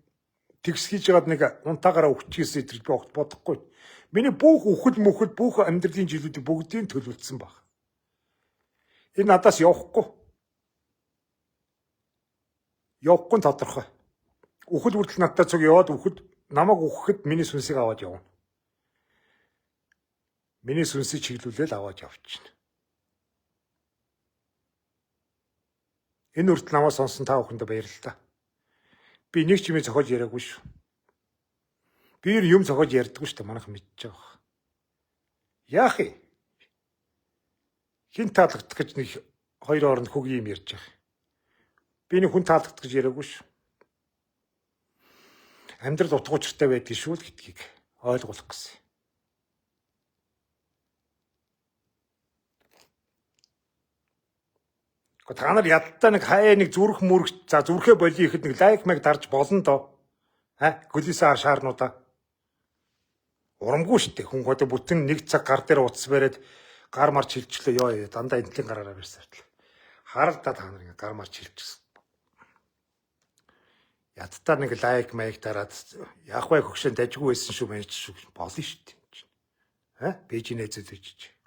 S1: тэгс хийж байгаад нэг унтаагаараа өгчгийсэн зэрэг би огт бодохгүй. Миний бүх үхэл мөхөл бүх амьдралын жилүүдийг бүгдийг төлөвлөсөн баг. Энэ надаас явахгүй. Явахгүй нь тодорхой. Үхэл хүртэл надтай цуг яваад үхэл намайг үхэхэд миний сүнсийг аваад явна. Миний сүнсийг чиглүүлээл аваад явчихна. Энэ хүртэл намайг сонсон та бүхэндээ баярлалаа. Би нэг ч юм зохиож яриаггүй шүү. Би юм зохиож ярьдаггүй шүү дээ. Манайх мэдчихэж байгаа. Яах юм? Хин таалагдах гэж нэг хоёр оронд хөг юм ярьж байгаа. Би нэг хүн таалагдах гэж яриаггүй шүү. Амьдрал утга учиртай байдгийг шүү л гэдгийг ойлгуулах гэсэн. Гэхдээ та нар ядтаа нэг хаяа нэг зүрх мүрх за зүрхээ болио ихэд нэг лайк мэг дарж болно доо. А гөлөөсөө шаарнуудаа. Урамгүй шүү дээ. Хүн одоо бүтэн нэг цаг гар дээр утас бариад гар мар чилчлээ ёо дандаа энтлийн гараараа барьсан. Харал та нар ингээ гар мар чилчихсэн. Ядтаа нэг лайк майк дараад яг бай хөгшин дажгүй байсан шүү мэж шүү болно шүү дээ. А бэжин найзууд гэж.